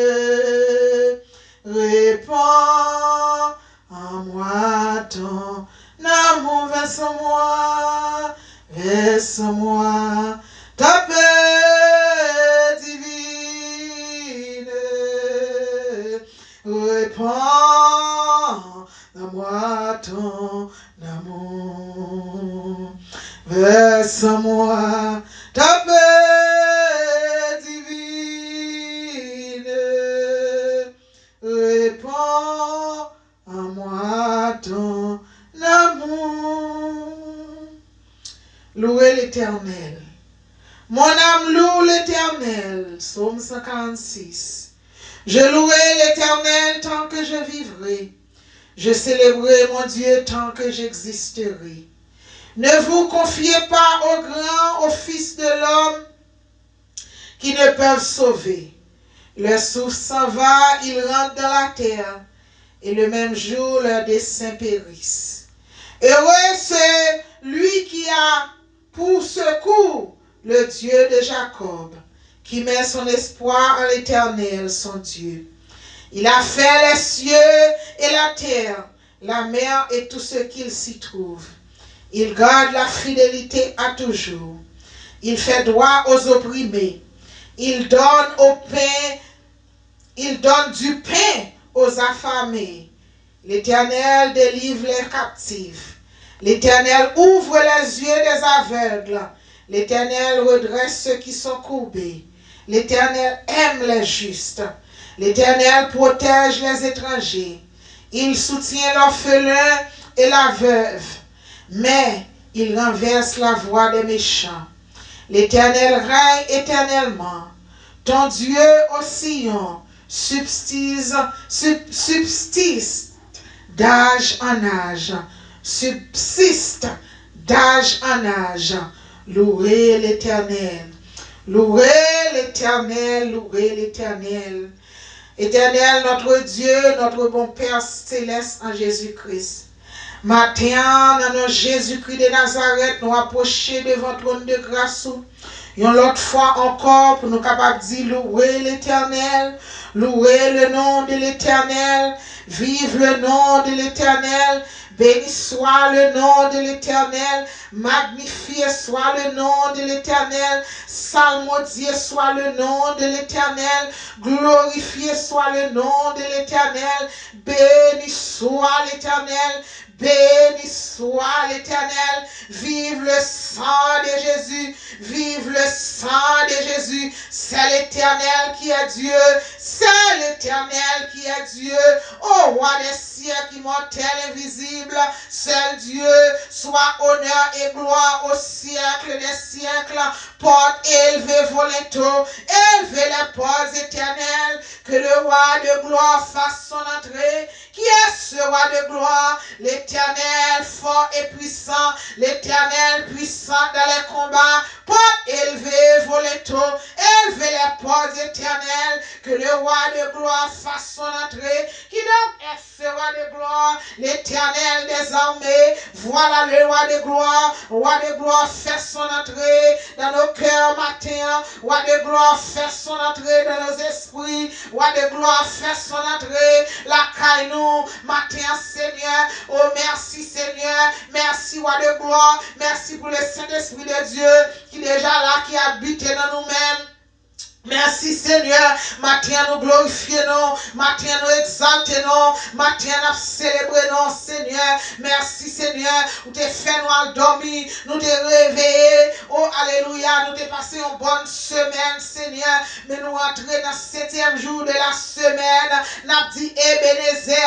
répands en moi ton amour. Verse en moi, verse en moi ta paix divine, répands en moi ton amour. Verse en moi ta paix divine, répands en moi ton amour. Louez l'Éternel. Mon âme loue l'Éternel. Psaume cent quarante-six. Je louerai l'Éternel tant que je vivrai. Je célébrerai mon Dieu tant que j'existerai. Ne vous confiez pas aux grands, aux fils de l'homme, qui ne peuvent sauver. Leur souffle s'en va, il rentre dans la terre, et le même jour leurs desseins périssent. Heureux celui qui a pour secours le Dieu de Jacob, qui met son espoir en l'Éternel, son Dieu. Il a fait les cieux et la terre, la mer et tout ce qu'il s'y trouve. Il garde la fidélité à toujours. Il fait droit aux opprimés. Il donne au pain, il donne du pain aux affamés. L'Éternel délivre les captifs. L'Éternel ouvre les yeux des aveugles. L'Éternel redresse ceux qui sont courbés. L'Éternel aime les justes. L'Éternel protège les étrangers. Il soutient l'orphelin et la veuve. Mais il renverse la voie des méchants. L'Éternel règne éternellement. Ton Dieu, ô Sion, subsiste, sub- subsiste d'âge en âge, subsiste d'âge en âge. Louez l'Éternel. Louez l'Éternel, louez l'Éternel. Éternel, notre Dieu, notre bon Père céleste en Jésus-Christ. Maten an, nan non Jezikri de Nazarèt, nou apwoche devan twòn de gras ou yon lòt fwa ankò pou nou kapab di, louez l'Éternel, louez le nom de l'Éternel, vive le nom de l'Éternel, béni soit le nom de l'Éternel, magnifié soit le nom de l'Éternel, salmodié soit le nom de l'Éternel, glorifié soit le nom de l'Éternel, béni soit l'Éternel, béni soit l'Éternel, vive le sang de Jésus, vive le sang de Jésus, c'est l'Éternel qui est Dieu, c'est l'Éternel qui est Dieu, ô roi des siècles, immortel, invisible, seul Dieu, soit honneur et gloire au siècle des siècles, porte élevée vos linteaux, élevez les portes éternelles, que le roi de gloire fasse son entrée, qui est ce roi de gloire, l'Éternel fort et puissant, l'Éternel puissant dans les combats, porte élevée vos linteaux, élevez les portes éternelles, que le roi de gloire fasse son entrée, qui donc est ce roi de gloire, l'Éternel des armées, voilà le roi de gloire, roi de gloire fait son entrée dans nos cœurs matin, roi de gloire fait son entrée dans nos esprits, roi de gloire fait son entrée lakay nou maten an, Senyè. Oh, mèsi, Senyè. Mèsi, roi de gloire. Mèsi pou le Saint-Esprit de Dieu ki deja la, ki abite nan nou menm. Mèsi, Senyè. Maten an, nou glorifye non. Maten an, nou egzalte non. Maten an, n ap selebre non, Senyè. Mèsi, Senyè. Ou te fè nou al dòmi. Nou te reveye. Oh, alelouya. Nou te pase yon bòn semèn, Senyè. Men nou antre nan setyèm jou de la semèn. N ap di, Ebenezè,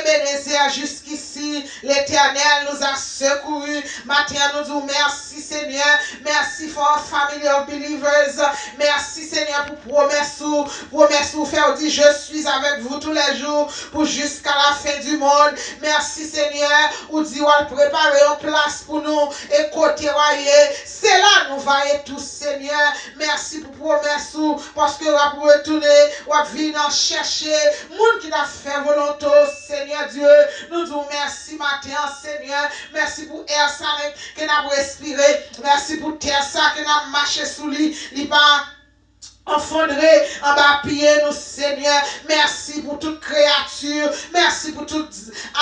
Ebenezè, jusqu'ici, l'Éternel nous a secourus. Maten an, nou di w mèsi, Senyè. Mèsi for our family of believers. Mèsi, Senyè, pou pwomès ou. Pwomès ou fè w di, Je suis avec vous tous les jours, pour jusqu'à la fin du monde. Mèsi, Senyè. Ou di w al prepare yon plas pou nou. E kote w a ye, se la nou va ye tou, Senyè. Mèsi pou pwomès ou, paske w ap retounen, w ap vin chèche moun ki t ap fè volonte w, Senyè Dye. Nou di w mèsi maten an, Senyè. Mèsi pou è sa ke n ap respire. Mèsi pou tè sa ke n ap mache sou li. Li pa efondre anba pye nou, Senyè. Mèsi pou tout kreyati. Mèsi pou tout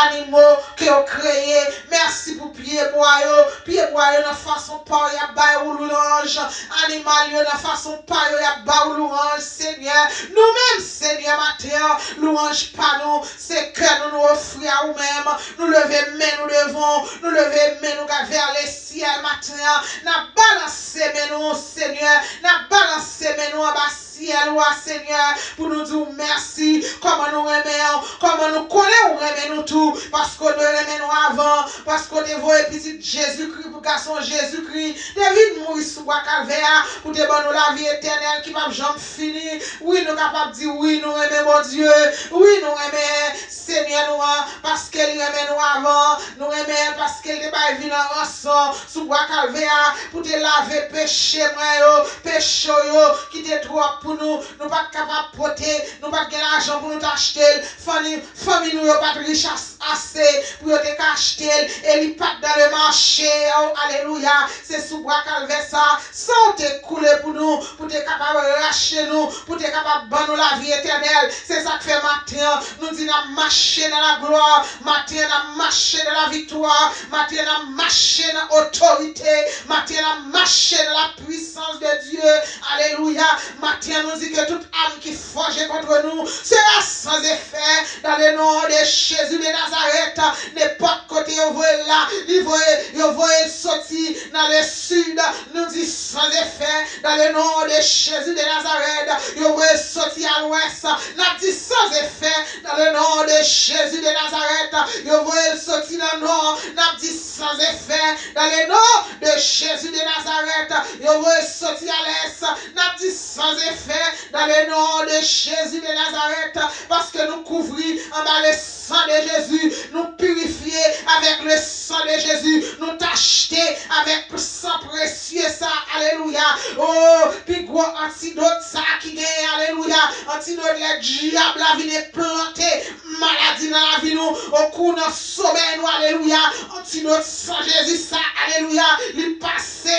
animo ke w kreye. Mèsi pou pyebwa yo. Pyebwa yo nan fason pa w y ap bay ou lwanj. Animal yo nan fason pa yo y ap ba ou lwanj, Senyè. Nou menm, Senyè, maten an, lwanj pa nou, se kè nou nou ofri a ou menm. Nou leve men nou devan w. Nou leve men nou vè lesyèl maten an. N ap balanse men nou, Senyè. N ap balanse men nou anba syèl ou a, Senyè, pou nou di w mèsi. Kòman nou renmen w, kòman nou konnen ou renmen nou tou, paske w te renmen nou avan, paske w te voye pitit Jezikri pou gason Jezikri te vin mouri sou bwa Kalvè a, pou te ban nou lavi etènèl ki p ap janm fini. Wi, nou kapab di, wi, nou renmen Bondye. Wi, nou renmen Senyè nou an, paske li renmen nou avan. Nou renmen l paske l te bay vi l an ranson sou bwa Kalvè a pou te lave peche mwen yo, peche w yo ki te twòp pou nou. Nou pa t kapab pote, nou pa t gen lajan pou nou t achte l. Fanmi, fanmi nou yo pa t rich as- ase pou yo te ka achte l, e li pa t dans le marché. Oh, alelouya! Se sou bwa Kalvè sa, san w te koule pou nou, pou te kapab rache nou, pou te kapab ban nou lavi etènèl. Se sa k fè maten an, nou di n ap mache nan laglwa, maten an n ap mache nan laviktwa, maten an n ap mache nan otorite, maten an n ap mache nan lapwisans de Dye. Alelouya! Maten an nou di ke tout arme qui forgée contre nous sera sans effet dans le nom de Jésus de Nazareth. Nenpòt kote yo voye l la, li voye, yo voye l soti nan le sud, nou di sans effet dans le nom de Jésus de Nazareth. Yo voye l soti a lwès, n ap di sans effet dans le nom de Jésus de Nazareth. Yo voye l soti nan nò, N ap di sans effet dans le nom de Jésus de Nazareth. Yo voye soti alès. N ap di sans effet dans le nom de Jésus de Nazareth. Paske nou kouvri anba le sang de Jésus. Nou pirifye avèk le sang de Jésus. Nou tachte avèk san presye sa. Alelouya. Oh, pi gwo antidot sa ki genyen. Alelouya. Antidot lè dyab la vin enplante maladi nan lavi nou, okou nan somèy nou, alelouya. Antidot san Jezi sa, alelouya. Li pase,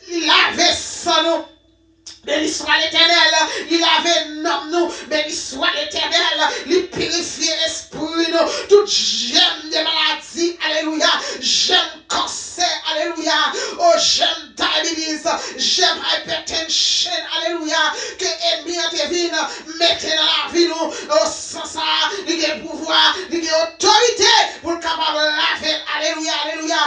li lave san nou. Beni swa Letènèl, li lave nanm nou. Beni swa Letènèl, li pirifye espri nou. Tout jèm de maladi, alelouya. Jèm kansè, alelouya. O jèm diabetes, jèm hypertension, alelouya, ke ènmi an te vin mete nan lavi nou. O san sa, li gen pouvwa, li gen otorite pou l kapab lave l, alelouya, alelouya.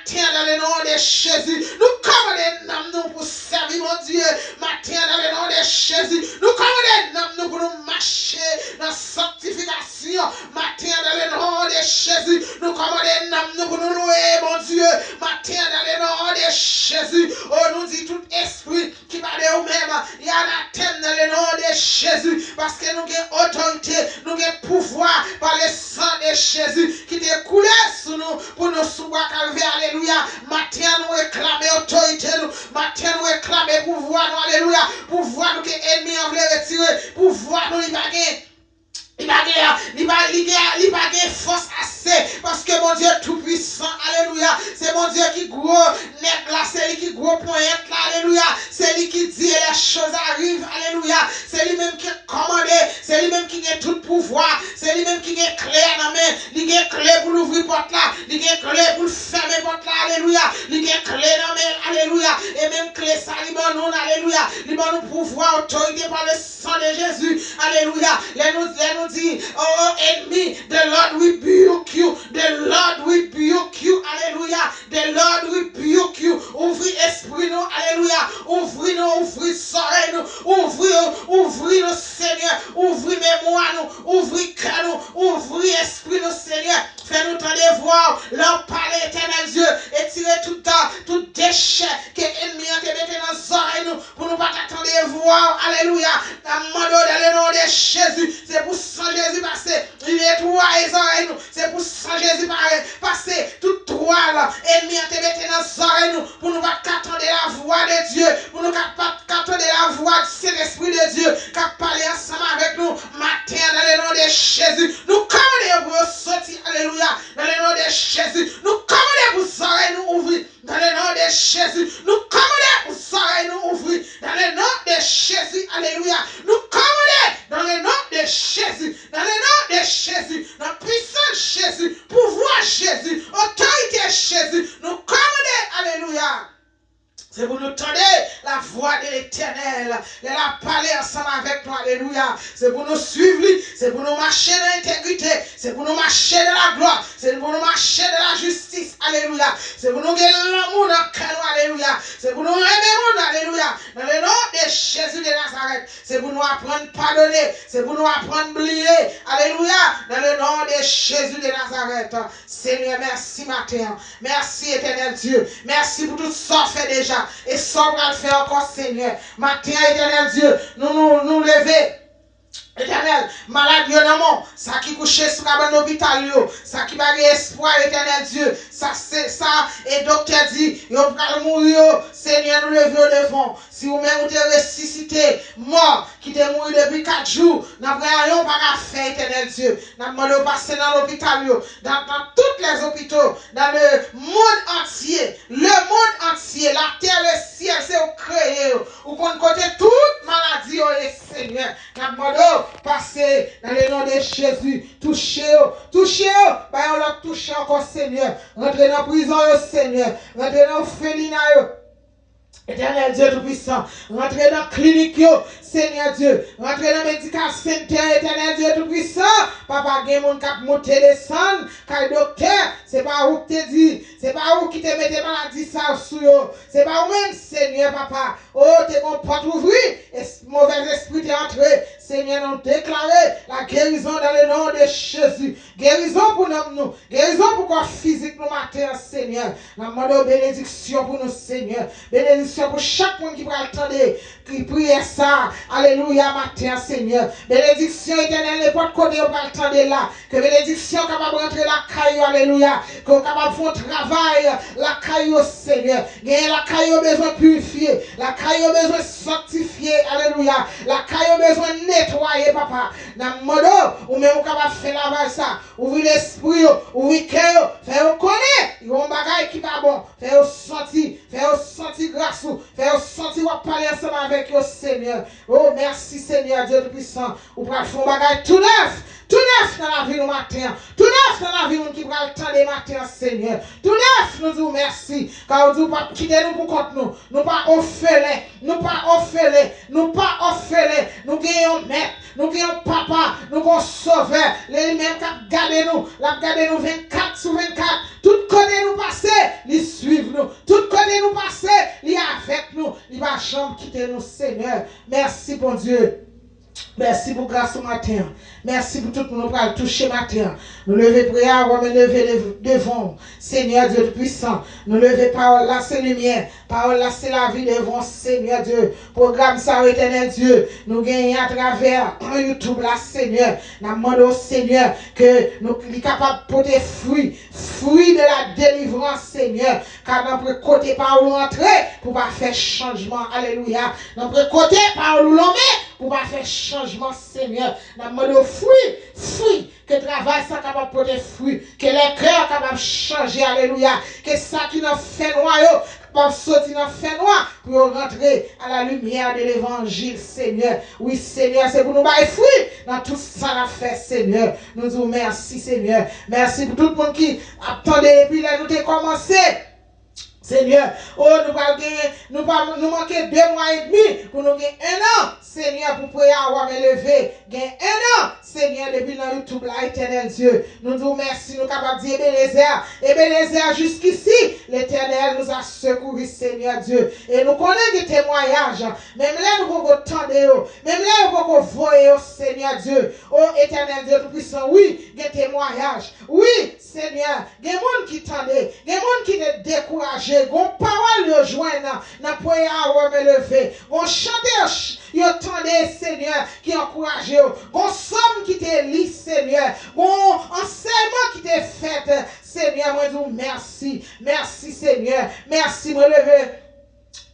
Maten an, dans le nom de Jésus, nou kòmande nanm nou pou sèvi Bondye. Maten an, dans le nom de Jésus, nou kòmande nanm nou pou nou mache nan sanktifikasyon. Maten an, dans le nom de Jésus, nou kòmande nanm nou pou nou lwe Bondye. Maten an, dans le nom de Jésus, o, nou di tout espri ki pa de ou menm, li anatèm dans le nom de Jésus, paske nou gen otorite, nou gen pouvwa pa le sang de Jésus ki te koule sou nou, pou nou sou bwa Kalvè, alelouya. Maten an, nou reklame otorite nou. Maten an, nou reklame pouvwa nou, alelouya. Pouvwa nou ke ènmi an vle retire. Pouvwa nou, li pa gen. Li pa gen, li pa, li gen, li pa gen fòs ase, paske Bondye tou pwisan, alelouya. Se Bondye ki gwo nèg la, se li ki gwo ponyèt la, alelouya. Se li ki di e lè choz ariv, alelouya. Se li menm ki kòmande, se li menm ki gen tout pouvwa, se li menm ki gen kle a nan men. Li gen kle pou louvri pòt la, li gen kle pou l fèmen pòt la, alelouya. Li gen kle nan men l, alelouya. E menm kle sa li ban nou, alelouya. Li ban nou pouvwa, otorite pa le sang de Jésus, alelouya. Lè nou, lè nou di, oh, enemy, the Lord rebuke you, the Lord rebuke you, alelouya. The Lord rebuke you. Ouvri espri nou, alelouya. Ouvri nou, ouvri zòrèy nou, ouvri, ouvri nou, Senyè. Ouvri memwa nou, ouvri kè nou, ouvri espri nou, Senyè. Fè nou tande vwa w lè w pale, Etènèl Dye, e tire tout, tout dechè ke ènmi an te mete nan zòrèy nou, pou nou pa ka tande vwa w. Alelouya. N ap mande w dans le nom de Jésus, se pou san Jezi pase, li netwaye zòrèy nou. Se pou san Jezi pa, pase tout twal ènmi an te mete nan zòrèy nou, pou nou pa ka tande lavwa de Dye, pou nou ka pa ka tande lavwa Sentespri de Dye k ap pale ansanm avèk nou. Maten an, dans le nom de Jésus, nou kòmande yo pou yo soti, alelouya. Dans le nom de Jésus, nou kòmande pou zòrèy nou ouvri. Dans le nom de Jésus, nou kòmande pou zòrèy nou ouvri. Dans le nom de Jésus, alelouya. Nou kòmande dans le nom de Jésus, dans le nom de Jésus, nan pwisans Jezi, pouvwa Jezi, otorite Jezi, nou kòmande, alelouya. Se pou nou tande lavwa de Letènèl lè l ap pale ansanm avèk nou, alelouya. Se pou nou swiv li, se pou nou mache nan entegrite, se pou nou mache nan laglwa, se pou nou mache nan lajistis, alelouya. Se pou nou gen lanmou nan kè nou, alelouya. Se pou nou renmen moun, alelouya. Dans le nom de Jésus de Nazareth, se pou nou aprann padone, se pou nou aprann bliye, alelouya. Dans le nom de Jésus de Nazareth. Senyè, mèsi maten an. Mèsi, Etènèl Dye. Mèsi pou tout sa w fè deja e sa w pral fè ankò, Senyè. Maten an, Etènèl Dye, nou, nou, nou leve. Etènèl, malad yo nan men w, sa ki kouche sou kabann lopital yo, sa ki pa gen espwa, Etènèl Dye, sa se sa, e doktè di, yo pral mouri yo, Senyè, nou leve yo devan w. Si ou menm ou te resisite mò ki te mouri depi kat jou nan pran yo, ou pa ka fè, Etènèl Dye. N ap mande w pase nan lopital yo, dans, dans toutes les hôpitaux, dans le monde entier, le monde entier, la terre, le ciel, se ou kreye yo. Ou konn kote tout maladi yo ye, Senyè. N ap mande w pase dans le nom de Jésus, touche yo, touche yo, bay yon lòt touche ankò, Senyè. Rantre nan prizon yo, Senyè. Rantre nan òfelina yo. Etènèl Dye Toupisan, rantre nan klinik yo, Senyè Dye, rantre nan Medical Center, Etènèl Dye Toupisan. Papa, gen moun k ap moute desann kay doktè, se pa ou ki te di, se pa ou ki te mete maladi sa sou yo, se pa ou menm, Senyè, papa. O, te gen yon pòt ouvri, es-, movèz espri te antre. Senyè, nou deklare la guérison dans le nom de Jésus. Gerizon pou nanm nou, gerizon pou kò fizik nou. maten an, Senyè. N ap mande w benediksyon pou nou, Senyè. Benediksyon pou chak moun ki pral tande ki priyè sa, alelouya, maten an, Senyè. Benediksyon etènèl, nenpòt kote yo pral tande la. Ke benediksyon kapab rantre lakay yo, alelouya. Ke yo kapab fè yon travay lakay yo, Senyè. Genyen lakay yo bezwen pirifye. Lakay yo bezwen sanktifye, alelouya. Lakay yo bezwen netwaye, papa. N ap mande w, ou menm ou kapab fè lavaj sa. Ouvri lespri yo, ouvri kè yo, fè yo konnen yon bagay ki pa bon. Fè yo santi, fè yo santi gras ou, fè yo santi w ap pale ansanm avèk yo, Senyè. O, mèsi, Senyè, Dye Toupisan. Ou pral fè yon bagay tou nèf, tou nèf nan lavi nou maten an. Tou nèf nan lavi moun ki pral tande maten an, Senyè. Tou nèf, nou di w mèsi. Ka ou di w p ap kite nou pou kont nou. Nou pa ofelen, nou pa ofelen, nou pa ofelen. Nou gen yon mèt, nou gen yon papa, nou gen yon sovè. Li menm k ap gade nou, l ap gade nou vennkat sou vennkat. Tout kote nou pase, li swiv nou. Tout kote nou pase, li avèk nou. Li pa janm kite nou, Senyè. Mèsi, Bondye. Mèsi pou gras ou maten an. Mèsi pou tout moun ou pral touche maten an. Nou leve priyè a, men leve dev- devan w. Senyè Dye Toupisan, nou leve pawòl la se limyè. Pawòl la se lavi devan w, Senyè Dye. Pwogram sa yo, Etènèl Dye, nou genyen atravè YouTube la, Senyè. N ap mande w, Senyè, ke nou, li kapab pote fwi, fwi de la delivrans, Senyè. Ka nan pre kote pawòl ou antre pou pa fè chanjman. Alelouya. Nan pre kote pawòl ou lonmen pou pa fè chanjman, Senyè. N ap mande w fwi, fwi. Ke travay sa kapab pote fwi. Ke lè kè kapab chanje. Alelouya. Ke sa ki nan fènwa yo kapab soti nan fènwa pou yo rantre a la limyè de levanjil, Senyè. Wi, Senyè, se pou nou bay fwi nan tout sa n ap fè, Senyè. Nou di w mèsi, Senyè. Mèsi pou tout moun ki ap tande depi lè nou te kòmanse. Senyè, o, nou pral genyen, nou pa, nou manke de mwa edmi pou nou gen en an. Senyè, pou priyè a, men leve, gen en an, Senyè, depi nan YouTube la, Etènèl Dye. Nou di w mèsi, nou kapab di Ebenezè, Ebenezè, jiskisi, Letènèl nous a secourus, Senyè Dye. E nou konnen gen temwayaj, menm lè nou poko tande yo, menm lè yo poko voye yo, Senyè Dye. O, Etènèl Dye Toupisan, wi, gen temwayaj. Wi, Senyè, gen moun ki tande, gen moun ki te dekouraje, gon pawòl yo jwenn nan priyè a, men leve, gon chante yo ch- yo tande, Senyè, ki ankouraje yo, gon sòm ki te li, Senyè, gon ansèyman ki te fèt, Senyè, mwen di w mèsi, mèsi, Senyè, mèsi, mwen leve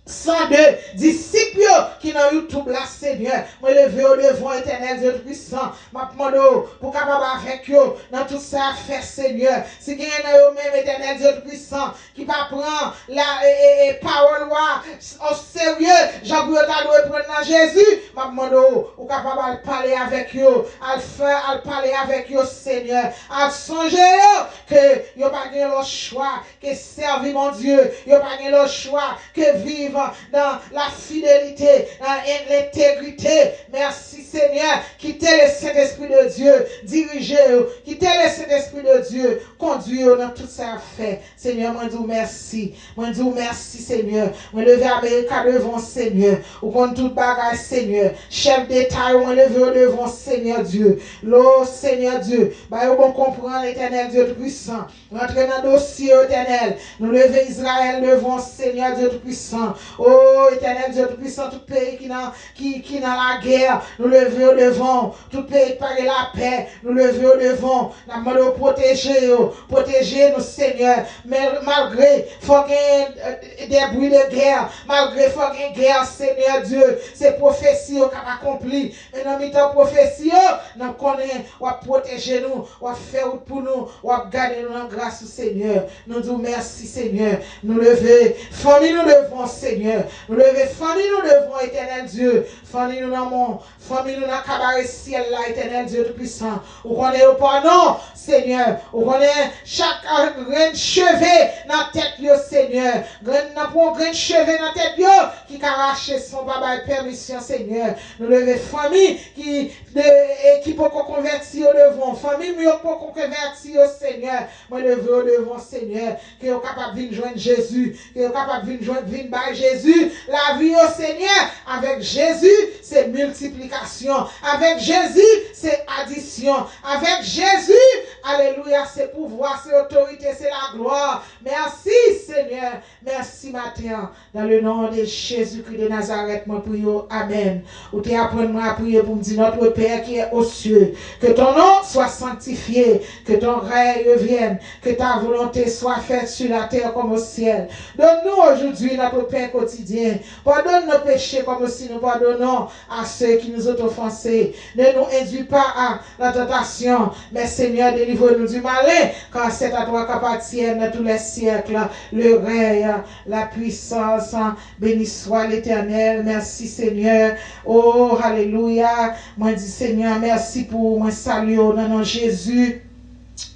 san de disip yo ki nan YouTube la, Senyè. Mwen leve yo devan w, Etènèl Dye Toupisan. M ap mande w pou w kapab avèk yo nan tout sa y ap fè, Senyè. Si genyen nan yo menm, Etènèl Dye Toupisan, ki pa pran la, e, e, e, pawòl ou a o serye, jan pou yo ta dwe pran nan Jezi, m ap mande w, ou kapab al pale avèk yo, al fè, al pale avèk yo, Senyè. Al sonje yo ke yo pa gen lòt chwa ke sèvi Bondye. Yo pa gen lòt chwa ke viv nan la fidelite, nan en- lentegrite. Mèsi, Senyè. Kite le Sentespri de Dye dirije yo. Kite le Sentespri de Dye kondwi yo nan tout sa y ap fè. Senyè, mwen di w mèsi. Mwen di w mèsi, Senyè. Mwen leve Amerika devan w, Senyè. Ou konn tout bagay, Senyè. Chèf deta yo, mwen leve yo devan w, Senyè Dye. Lo, Senyè Dye, ba yo bon konprann, Etènèl Dye Toupisan. Rantre nan dosye yo, Etènèl. Nou leve Izrayèl devan w, Senyè Dye Toupisan. O, Etènèl Dye Toupisan, tout peyi ki nan, ki, ki nan lagè, nou leve yo devan w. Tout peyi ki pa gen lapè, nou leve yo devan w. N ap mande w pwoteje yo. Pwoteje nou, Senyè. Men malgre fò gen, e, de bri de gè, malgre fò gen gè, Senyè Dye, se pwofesi yo k ap akonpli. Men nan mitan pwofesi yo, n ap konnen w ap pwoteje nou, w ap fè wout pou nou, w ap gade nou nan gras ou, Senyè. Nou di w mèsi, Senyè. Nou leve fanmi nou devan w, Senyè. Nou leve fanmi nou devan w, Etènèl Dye. Fanmi nou nan men w, fanmi nou nan kabare syèl la, Etènèl Dye Toupisan. Ou konnen yo pa non, Senyè. Ou konnen chak, a, grenn cheve nan tèt yo, Senyè. Grenn, nan pran grenn cheve nan tèt yo ki ka rache san w pa bay pèmisyon, Senyè. Nou leve fanmi ki de, e ki poko konvèti yo devan w. Fanmi m yo poko konvèti yo, Senyè. Mwen leve yo devan w, Senyè. Ke yo kapab vin jwenn Jezi. Ke yo kapab vin jwenn, vin bay Jezi, lavi yo, Senyè, avèk Jezi, se miltiplikasyon. Avèk Jezi, se adisyon. Avèk Jezi, alelouya, se pouvwa, se otorite, se laglwa. Mèsi, Senyè. Mèsi maten an. Dans le nom de Jésus-Christ de Nazareth, mwen priye w. Amèn. Ou te aprann mwen a priye pou m di, Notre Père qui est aux cieux, que ton nom soit sanctifié, que ton règne vienne, que ta volonté soit faite sur la terre comme au ciel. Donne-nous aujourd'hui notre pain quotidien. Pardonne nos péchés comme aussi nous pardonnons à ceux qui nous ont offensés. Ne nous induis pas à la tentation, mais Seigneur, délivre-nous du malin, car c'est à toi qu'appartiennent tous les siècles le règne, la puissance. Béni soit l'Éternel. Mèsi, Senyè. Oh, alelouya. Mwen di Senyè mèsi pou ou. Mwen salye w nan non Jezi.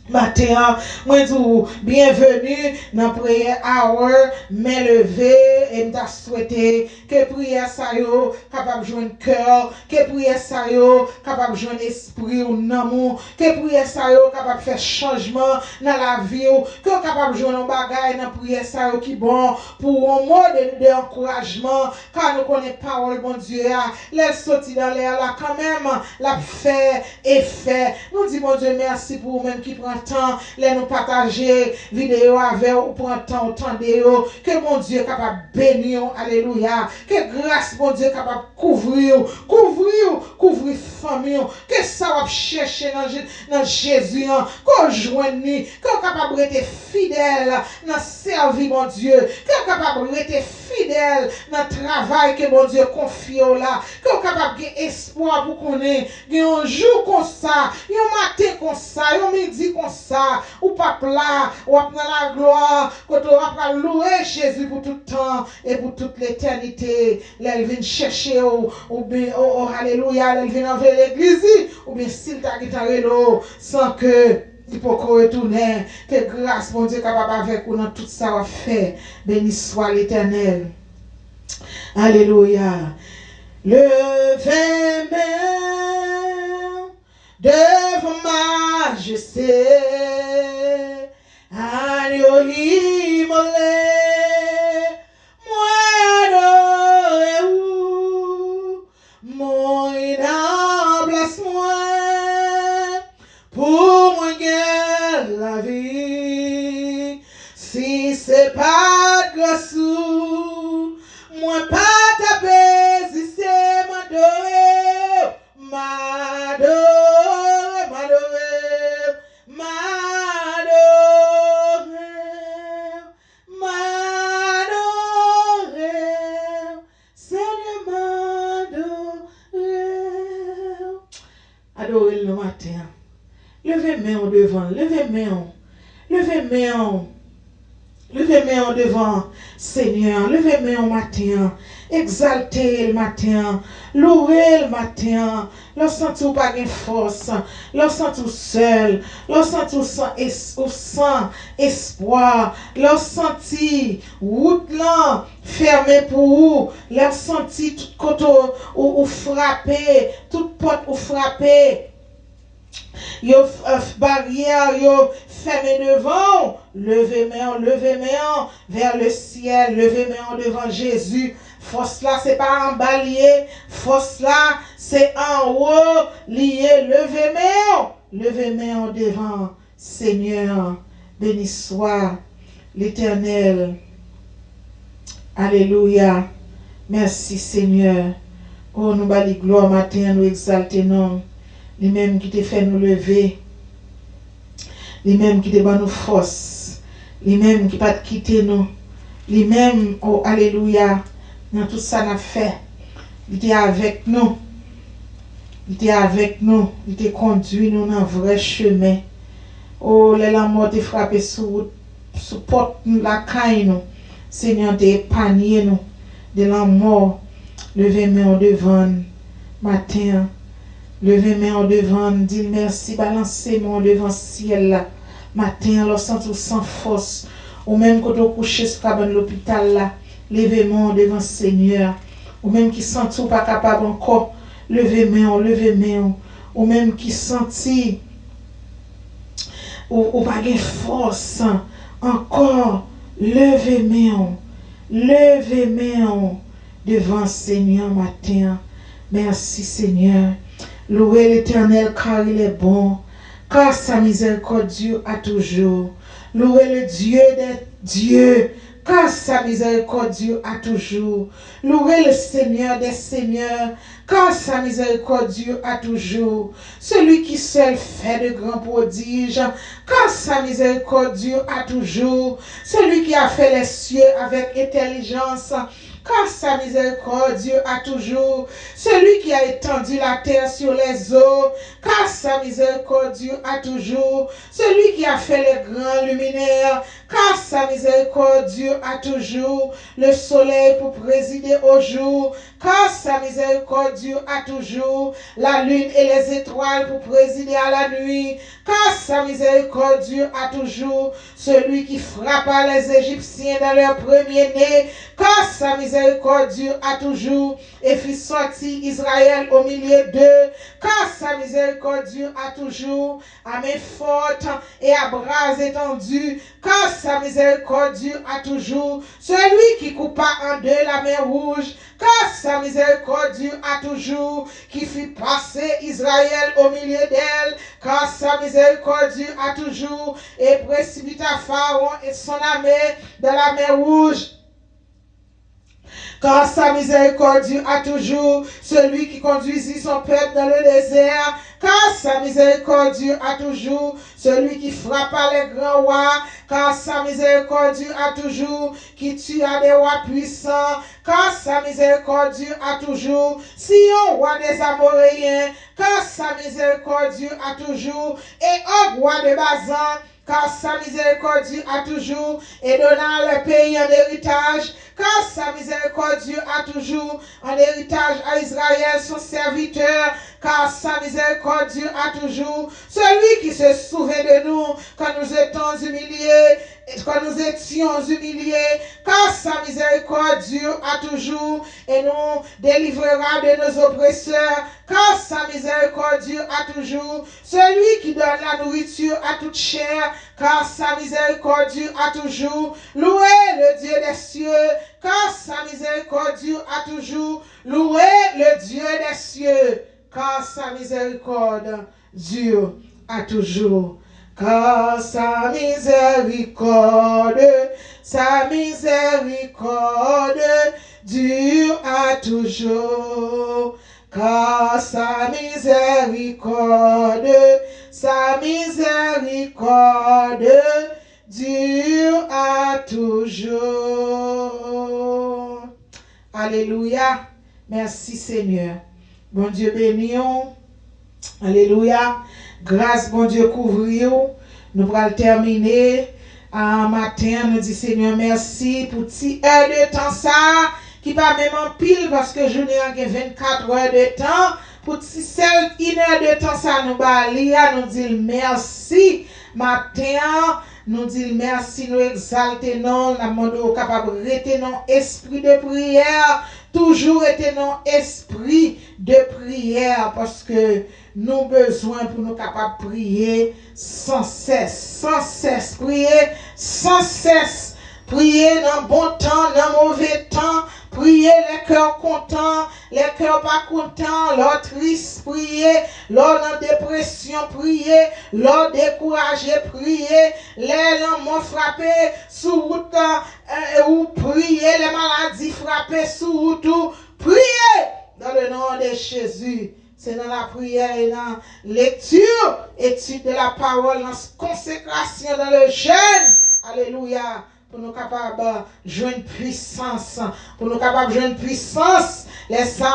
Maten an, mwen di w byenveni nan Prayer Hour, men leve, e m ta swete ke priyè sa yo kapab jwenn kè w, ke priyè sa yo kapab jwenn espri w, nanm ou, ke priyè sa yo kapab fè chanjman nan lavi w, ke w kapab jwenn yon bagay nan priyè sa yo ki bon pou w, yon mo de, de ankourajman, ka nou konnen pawòl Bondye a, lè l soti nan lè a la kanmenm, l ap fè efè. Nou di Bondye mèsi pou ou menm ki pran tan, lè nou pataje videyo avè w, ou pran tan, ou tande yo, ke Bondye kapab beni w, alelouya, ke gras Bondye kapab kouvri w, kouvri w, kouvri fanmi w, ke sa w ap chèche nan Je-, nan Jezi an, ke w jwenn li, ke w kapab rete fidèl nan sèvi Bondye, ke w kapab rete fidèl nan travay ke Bondye konfye w la, ke w kapab gen espwa pou konnen gen yon jou konsa, yon maten konsa, yon midi konsa, ou p ap la, w ap nan laglwa, kote w ap pral louwe Jezi pou tout tan e pou tout letènite. Lè l vin chèche w, oubyen, o, o, alelouya, lè l vin anveye legliz li, oubyen si l ta gentan rele w san ke li poko retounen, ke gras Bondye kapab avèk ou nan tout sa w ap fè. Beni swa Letènèl. Alelouya. Leve men w devan majeste, anyo imole, mwen adore ou, mouri nan plas mwen, pou mwen gen lavi. Si se pa t gras ou, mwen pa t ap egziste. M adore w, m adore w, m adore w, m adore w, m adore w. Senyè, m adore w. Adore l nan maten an. Leve men w devan l. Leve men w. Leve men w. Leve men w devan Senyè an. Leve men w maten an. Egzalte l maten an. Louwe l maten an. Lè w santi w pa gen fòs, lè w santi w sèl, lè w santi w san es-, ou san espwa, lè w santi wout lan fèmen pou ou, lè w santi tout kote w, ou, ou frape, tout pòt ou frape, yo f-, f-, baryè yo fèmen devan w, leve men w, leve men w vè le syèl, leve men w devan Jezi. Fòs la se pa anba l ye, fòs la se anwo li ye. Leve men w, leve men w devan Senyè an. Beni swa Letènèl. Alelouya. Mèsi, Senyè. O, nou ba li glwa maten an, nou egzalte non l. Li menm ki te fè nou leve. Li menm ki te ban nou fòs. Li menm ki pa t kite nou. Li menm, o, alelouya, nan tout sa n ap fè. Li te avèk nou. Li te avèk nou. Li te kondui nou nan vrè chemen. O, lè lanmò te frape sou wout, sou pòt lakay nou, Senyè te epanye nou de lanmò. Leve men w devan l maten an. Leve men w devan l, di l mèsi, balanse men w devan syèl la. Maten an, lè w santi w san fòs, ou menm kote w kouche sou kabann lopital la, leve men w devan Senyè a. Ou menm ki santi w pa kapab ankò, leve men w, leve men w. Ou menm ki santi ou, ou pa gen fòs ankò, leve men w. Leve men w devan Senyè maten an. Mèsi, Senyè. Louez l'Éternel, car il est bon, car sa miséricorde dure à toujours. Louez le Dieu des dieux, car sa miséricorde dure à toujours. Louez le Seigneur des seigneurs, car sa miséricorde dure à toujours. Celui qui seul fait de grands prodiges, car sa miséricorde dure à toujours. Celui qui a fait les cieux avec intelligence, car sa miséricorde dure à toujours. Celui qui a étendu la terre sur les eaux, car sa miséricorde dure à toujours. Celui qui a fait les grands luminaires, car sa miséricorde dure à toujours. Le soleil pour présider au jour, car sa miséricorde dure à toujours. La lune et les étoiles pour présider à la nuit, car sa miséricorde dure à toujours. Celui qui frappa les Égyptiens dans leur premier-né, car sa miséricorde dure à toujours, et fit sortir Israël au milieu d'eux, car sa miséricorde dure à toujours, à main forte et à bras étendu, car sa miséricorde dure à toujours. Celui qui coupa en deux la mer Rouge, car sa miséricorde dure à toujours, qui fit passer Israël au milieu d'elle, car sa miséricorde dure à toujours, et précipita Pharaon et son armée dans la mer Rouge, car sa miséricorde dure à toujours. Celui qui conduisit son peuple dans le désert, car sa miséricorde dure à toujours. Celui qui frappa les grands rois, car sa miséricorde dure à toujours, qui tua des rois puissants, car sa miséricorde dure à toujours. Sihon, roi des Amoréens, car sa miséricorde dure à toujours, et Og, roi de Bazan, car sa miséricorde dure à toujours, et donna le pays en héritage, car sa miséricorde dure à toujours, en héritage à Israël son serviteur, car sa miséricorde dure à toujours. Celui qui se souvint de nous quand nous étions humiliés, quand nous étions humiliés, car sa miséricorde dure à toujours, et nous délivrera de nos oppresseurs, car sa miséricorde dure à toujours. Celui qui donne la nourriture à toute chair, car sa miséricorde dure à toujours. Louez le Dieu des cieux, car sa miséricorde dure à toujours. Louez le Dieu des cieux, car sa miséricorde dure à toujours. Car sa miséricorde, sa miséricorde dure à toujours. Car sa miséricorde, sa miséricorde dure à toujours. Alelouya. Mèsi, Senyè. Bondye beni w. Alelouya. Gras Bondye kouvri w. Nou pral tèmine a maten an, nou di Senyè mèsi pou ti è de tan sa a, ki pa menm anpil, paske jounen an gen vennkat è de tan, pou ti sèl inè de tan sa a nou ba li a, nou di l mèsi. Maten an, nou di l mèsi, nou egzalte non l, n ap mande w kapab rete nan espri de priyè, toujou rete nan espri de priyè, paske nou bezwen pou nou kapab priye san sès, san sès, priye san sès. Priye nan bon tan, nan move tan. Priye lè kè w kontan, lè kè w pa kontan, lè w tris, priye. Lè w nan depresyon, priye. Lè w dekouraje, priye. Lè lanmò frape sou wout la, e, e, ou priye. Lè maladi frape sou wout ou, priye. Dans le nom de Jésus. Se nan lapriyè e nan lekti, etid de la pawòl, nan konsekrasyon, dans le jeûne. Alelouya. Pou nou kapab, euh, jwenn pwisans. Pou nou kapab jwenn pwisans. Lè sa,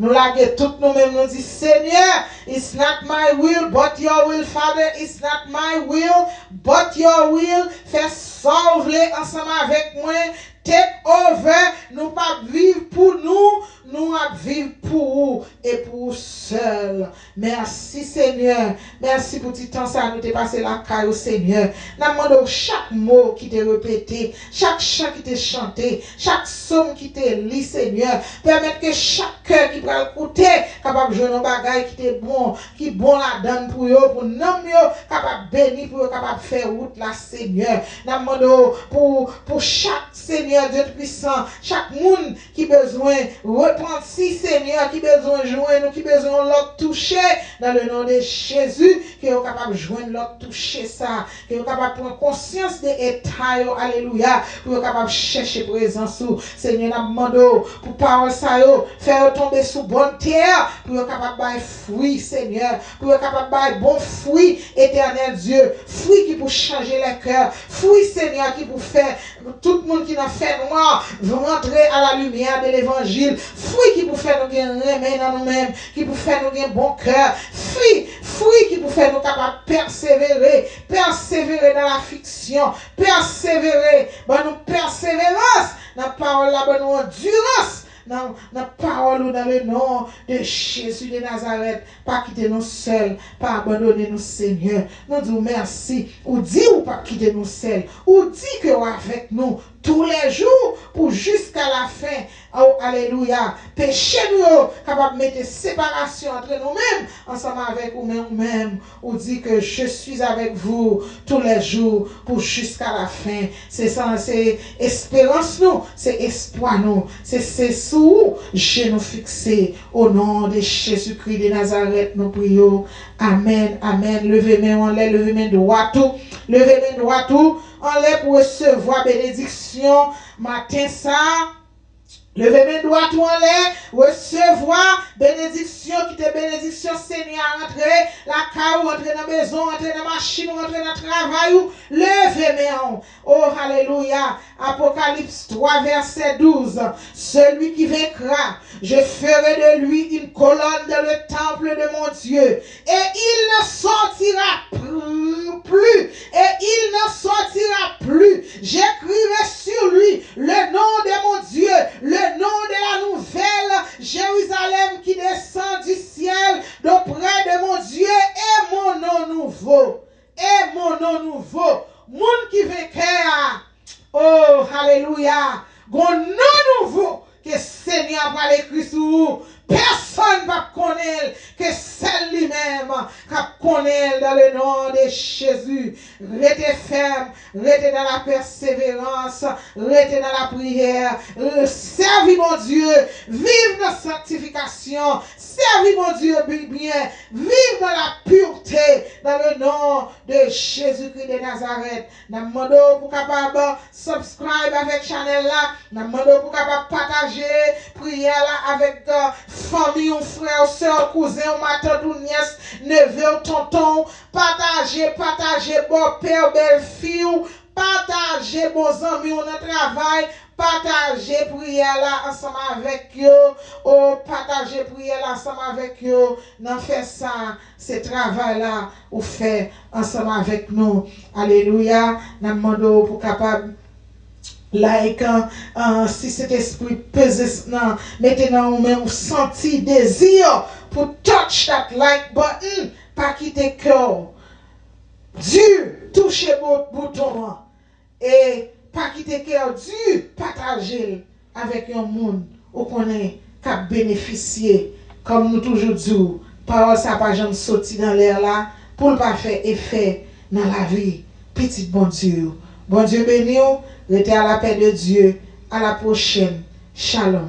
nou lage tout nou menm, nou di, Senyè, it's not my will, but your will, Father, it's not my will, but your will. Fè sa w vle ansanm avèk mwen. Take over. Nou p ap viv pou nou, nou ap viv pou ou e pou ou sèl. Mèsi, Senyè. Mèsi pou ti tan sa nou te pase lakay ou, Senyè. N ap mande w chak mo ki te repete, chak chan ki te chante, chak sòm ki te li, Senyè. Pèmèt ke chak kè ki pral koute kapab jwenn yon bagay ki te bon, ki bon ladan l pou yo, pou nanm yo kapab beni, pou yo kapab fè wout la, Senyè. N ap mande w pou, pou chak, Senyè, Senyè Dye Toupisan, chak moun ki bezwen repanti, Senyè, ki bezwen jwenn ou, ki bezwen yon lòt touche, dans le nom de Jésus, ke yo kapab jwenn lòt touche sa, ke yo kapab pran konsyans de eta yo, alelouya, pou yo kapab chèche prezans ou. Senyè, n ap mande w pou pawòl sa yo, fè yo tonbe sou bòn tè, pou yo kapab bay fwi, Senyè, pou yo kapab bay bon fwi, Etènèl Dye, fwi ki pou chanje lè kè, fwi, Senyè, ki pou fè tout moun ki nan fènwa rantre à la lumière de l'évangile, fwi ki pou fè nou gen renmen nan nou menm, ki pou fè nou gen bon kè, fwi, fwi ki pou fè nou kapab pèsevere, pèsevere dans l'affliction, pèsevere, ban nou pèseverans nan pawòl la, ban nou andirans nan, nan pawòl ou, dans le nom de Jésus de Nazareth. Pa kite nou sèl, pa abandone nou, Senyè. Nou di w mèsi. Ou di ou p ap kite nou sèl. Ou di ke w avèk nou tou lè jou pou jiska la fen. O, alelouya. Peche nou yo kapab mete separasyon antre nou menm ansanm avèk ou, men ou menm, ou di ke je suis avec vous tous les jours pou jiska la fen. Se sa, se esperans nou, se espwa nou, se, se sou ou je nou fikse, o non de Jezikri de Nazarèt, nou priye w. Amèn, amèn. Leve men w anlè, leve men dwat ou, leve men dwat ou anlè pou resevwa benediksyon maten sa a. Leve men dwat ou anlè, resevwa benediksyon, kite benediksyon Senyè a rantre lakay ou, rantre nan mezon, rantre nan machin ou, rantre nan travay ou. Leve men w. Oh, alelouya. Apocalypse trois, verset douze. Celui qui vaincra, je ferai de lui une colonne dans le temple de mon Dieu, et il ne sortira pr-, plus, et il ne sortira plus. J'écrirai sur lui le nom de mon Dieu, le nom de la nouvelle Jérusalem qui descend du ciel d'auprès de mon Dieu, et mon nom nouveau, et mon nom nouveau. Moun ki venkè a, oh, alelouya, gon non nouvo ke Senyè a pral ekri sou ou. Pèsonn p ap konnen l ke sèl li menm k ap konnen l, dans le nom de Jésus. Rete fèm, rete nan la pèseverans, rete nan la priyè, sèvi Bondye, viv nan sanktifikasyon, sèvi Bondye bi-, byen, viv nan la pirte, dans le nom de Jésus-Christ de Nazareth. N ap mande w pou kapab subscribe avèk chanèl la. N ap mande w pou kapab pataje priyè la avèk, euh, fanmi w, frè w, sè w, kouzen w, matant ou, nyès, neve w, tonton w. Pataje, pataje, bòpè w, bèlfi w. Pataje, bon zanmi w nan travay. Pataje priyè la ansanm avèk yo. O, pataje priyè la ansanm avèk yo. Nan fè sa, se travay la ou fè ansanm avèk nou. Alelouya. N ap mande w pou kapab like, an, an, si Sentespri peze s-, nan, mete nan ou men ou santi dezi pou touch that like button. Pa kite kè w di touche bout-, bouton an. E pa kite kè w di pataje l avèk yon moun ou konnen k ap benefisye. Kòm nou toujou di w, pawòl sa pa janm soti nan lè la pou l pa fè efè nan lavi pitit Bondye yo. Bondye beni w, rete à la paix de Dieu. À la prochaine. Shalom.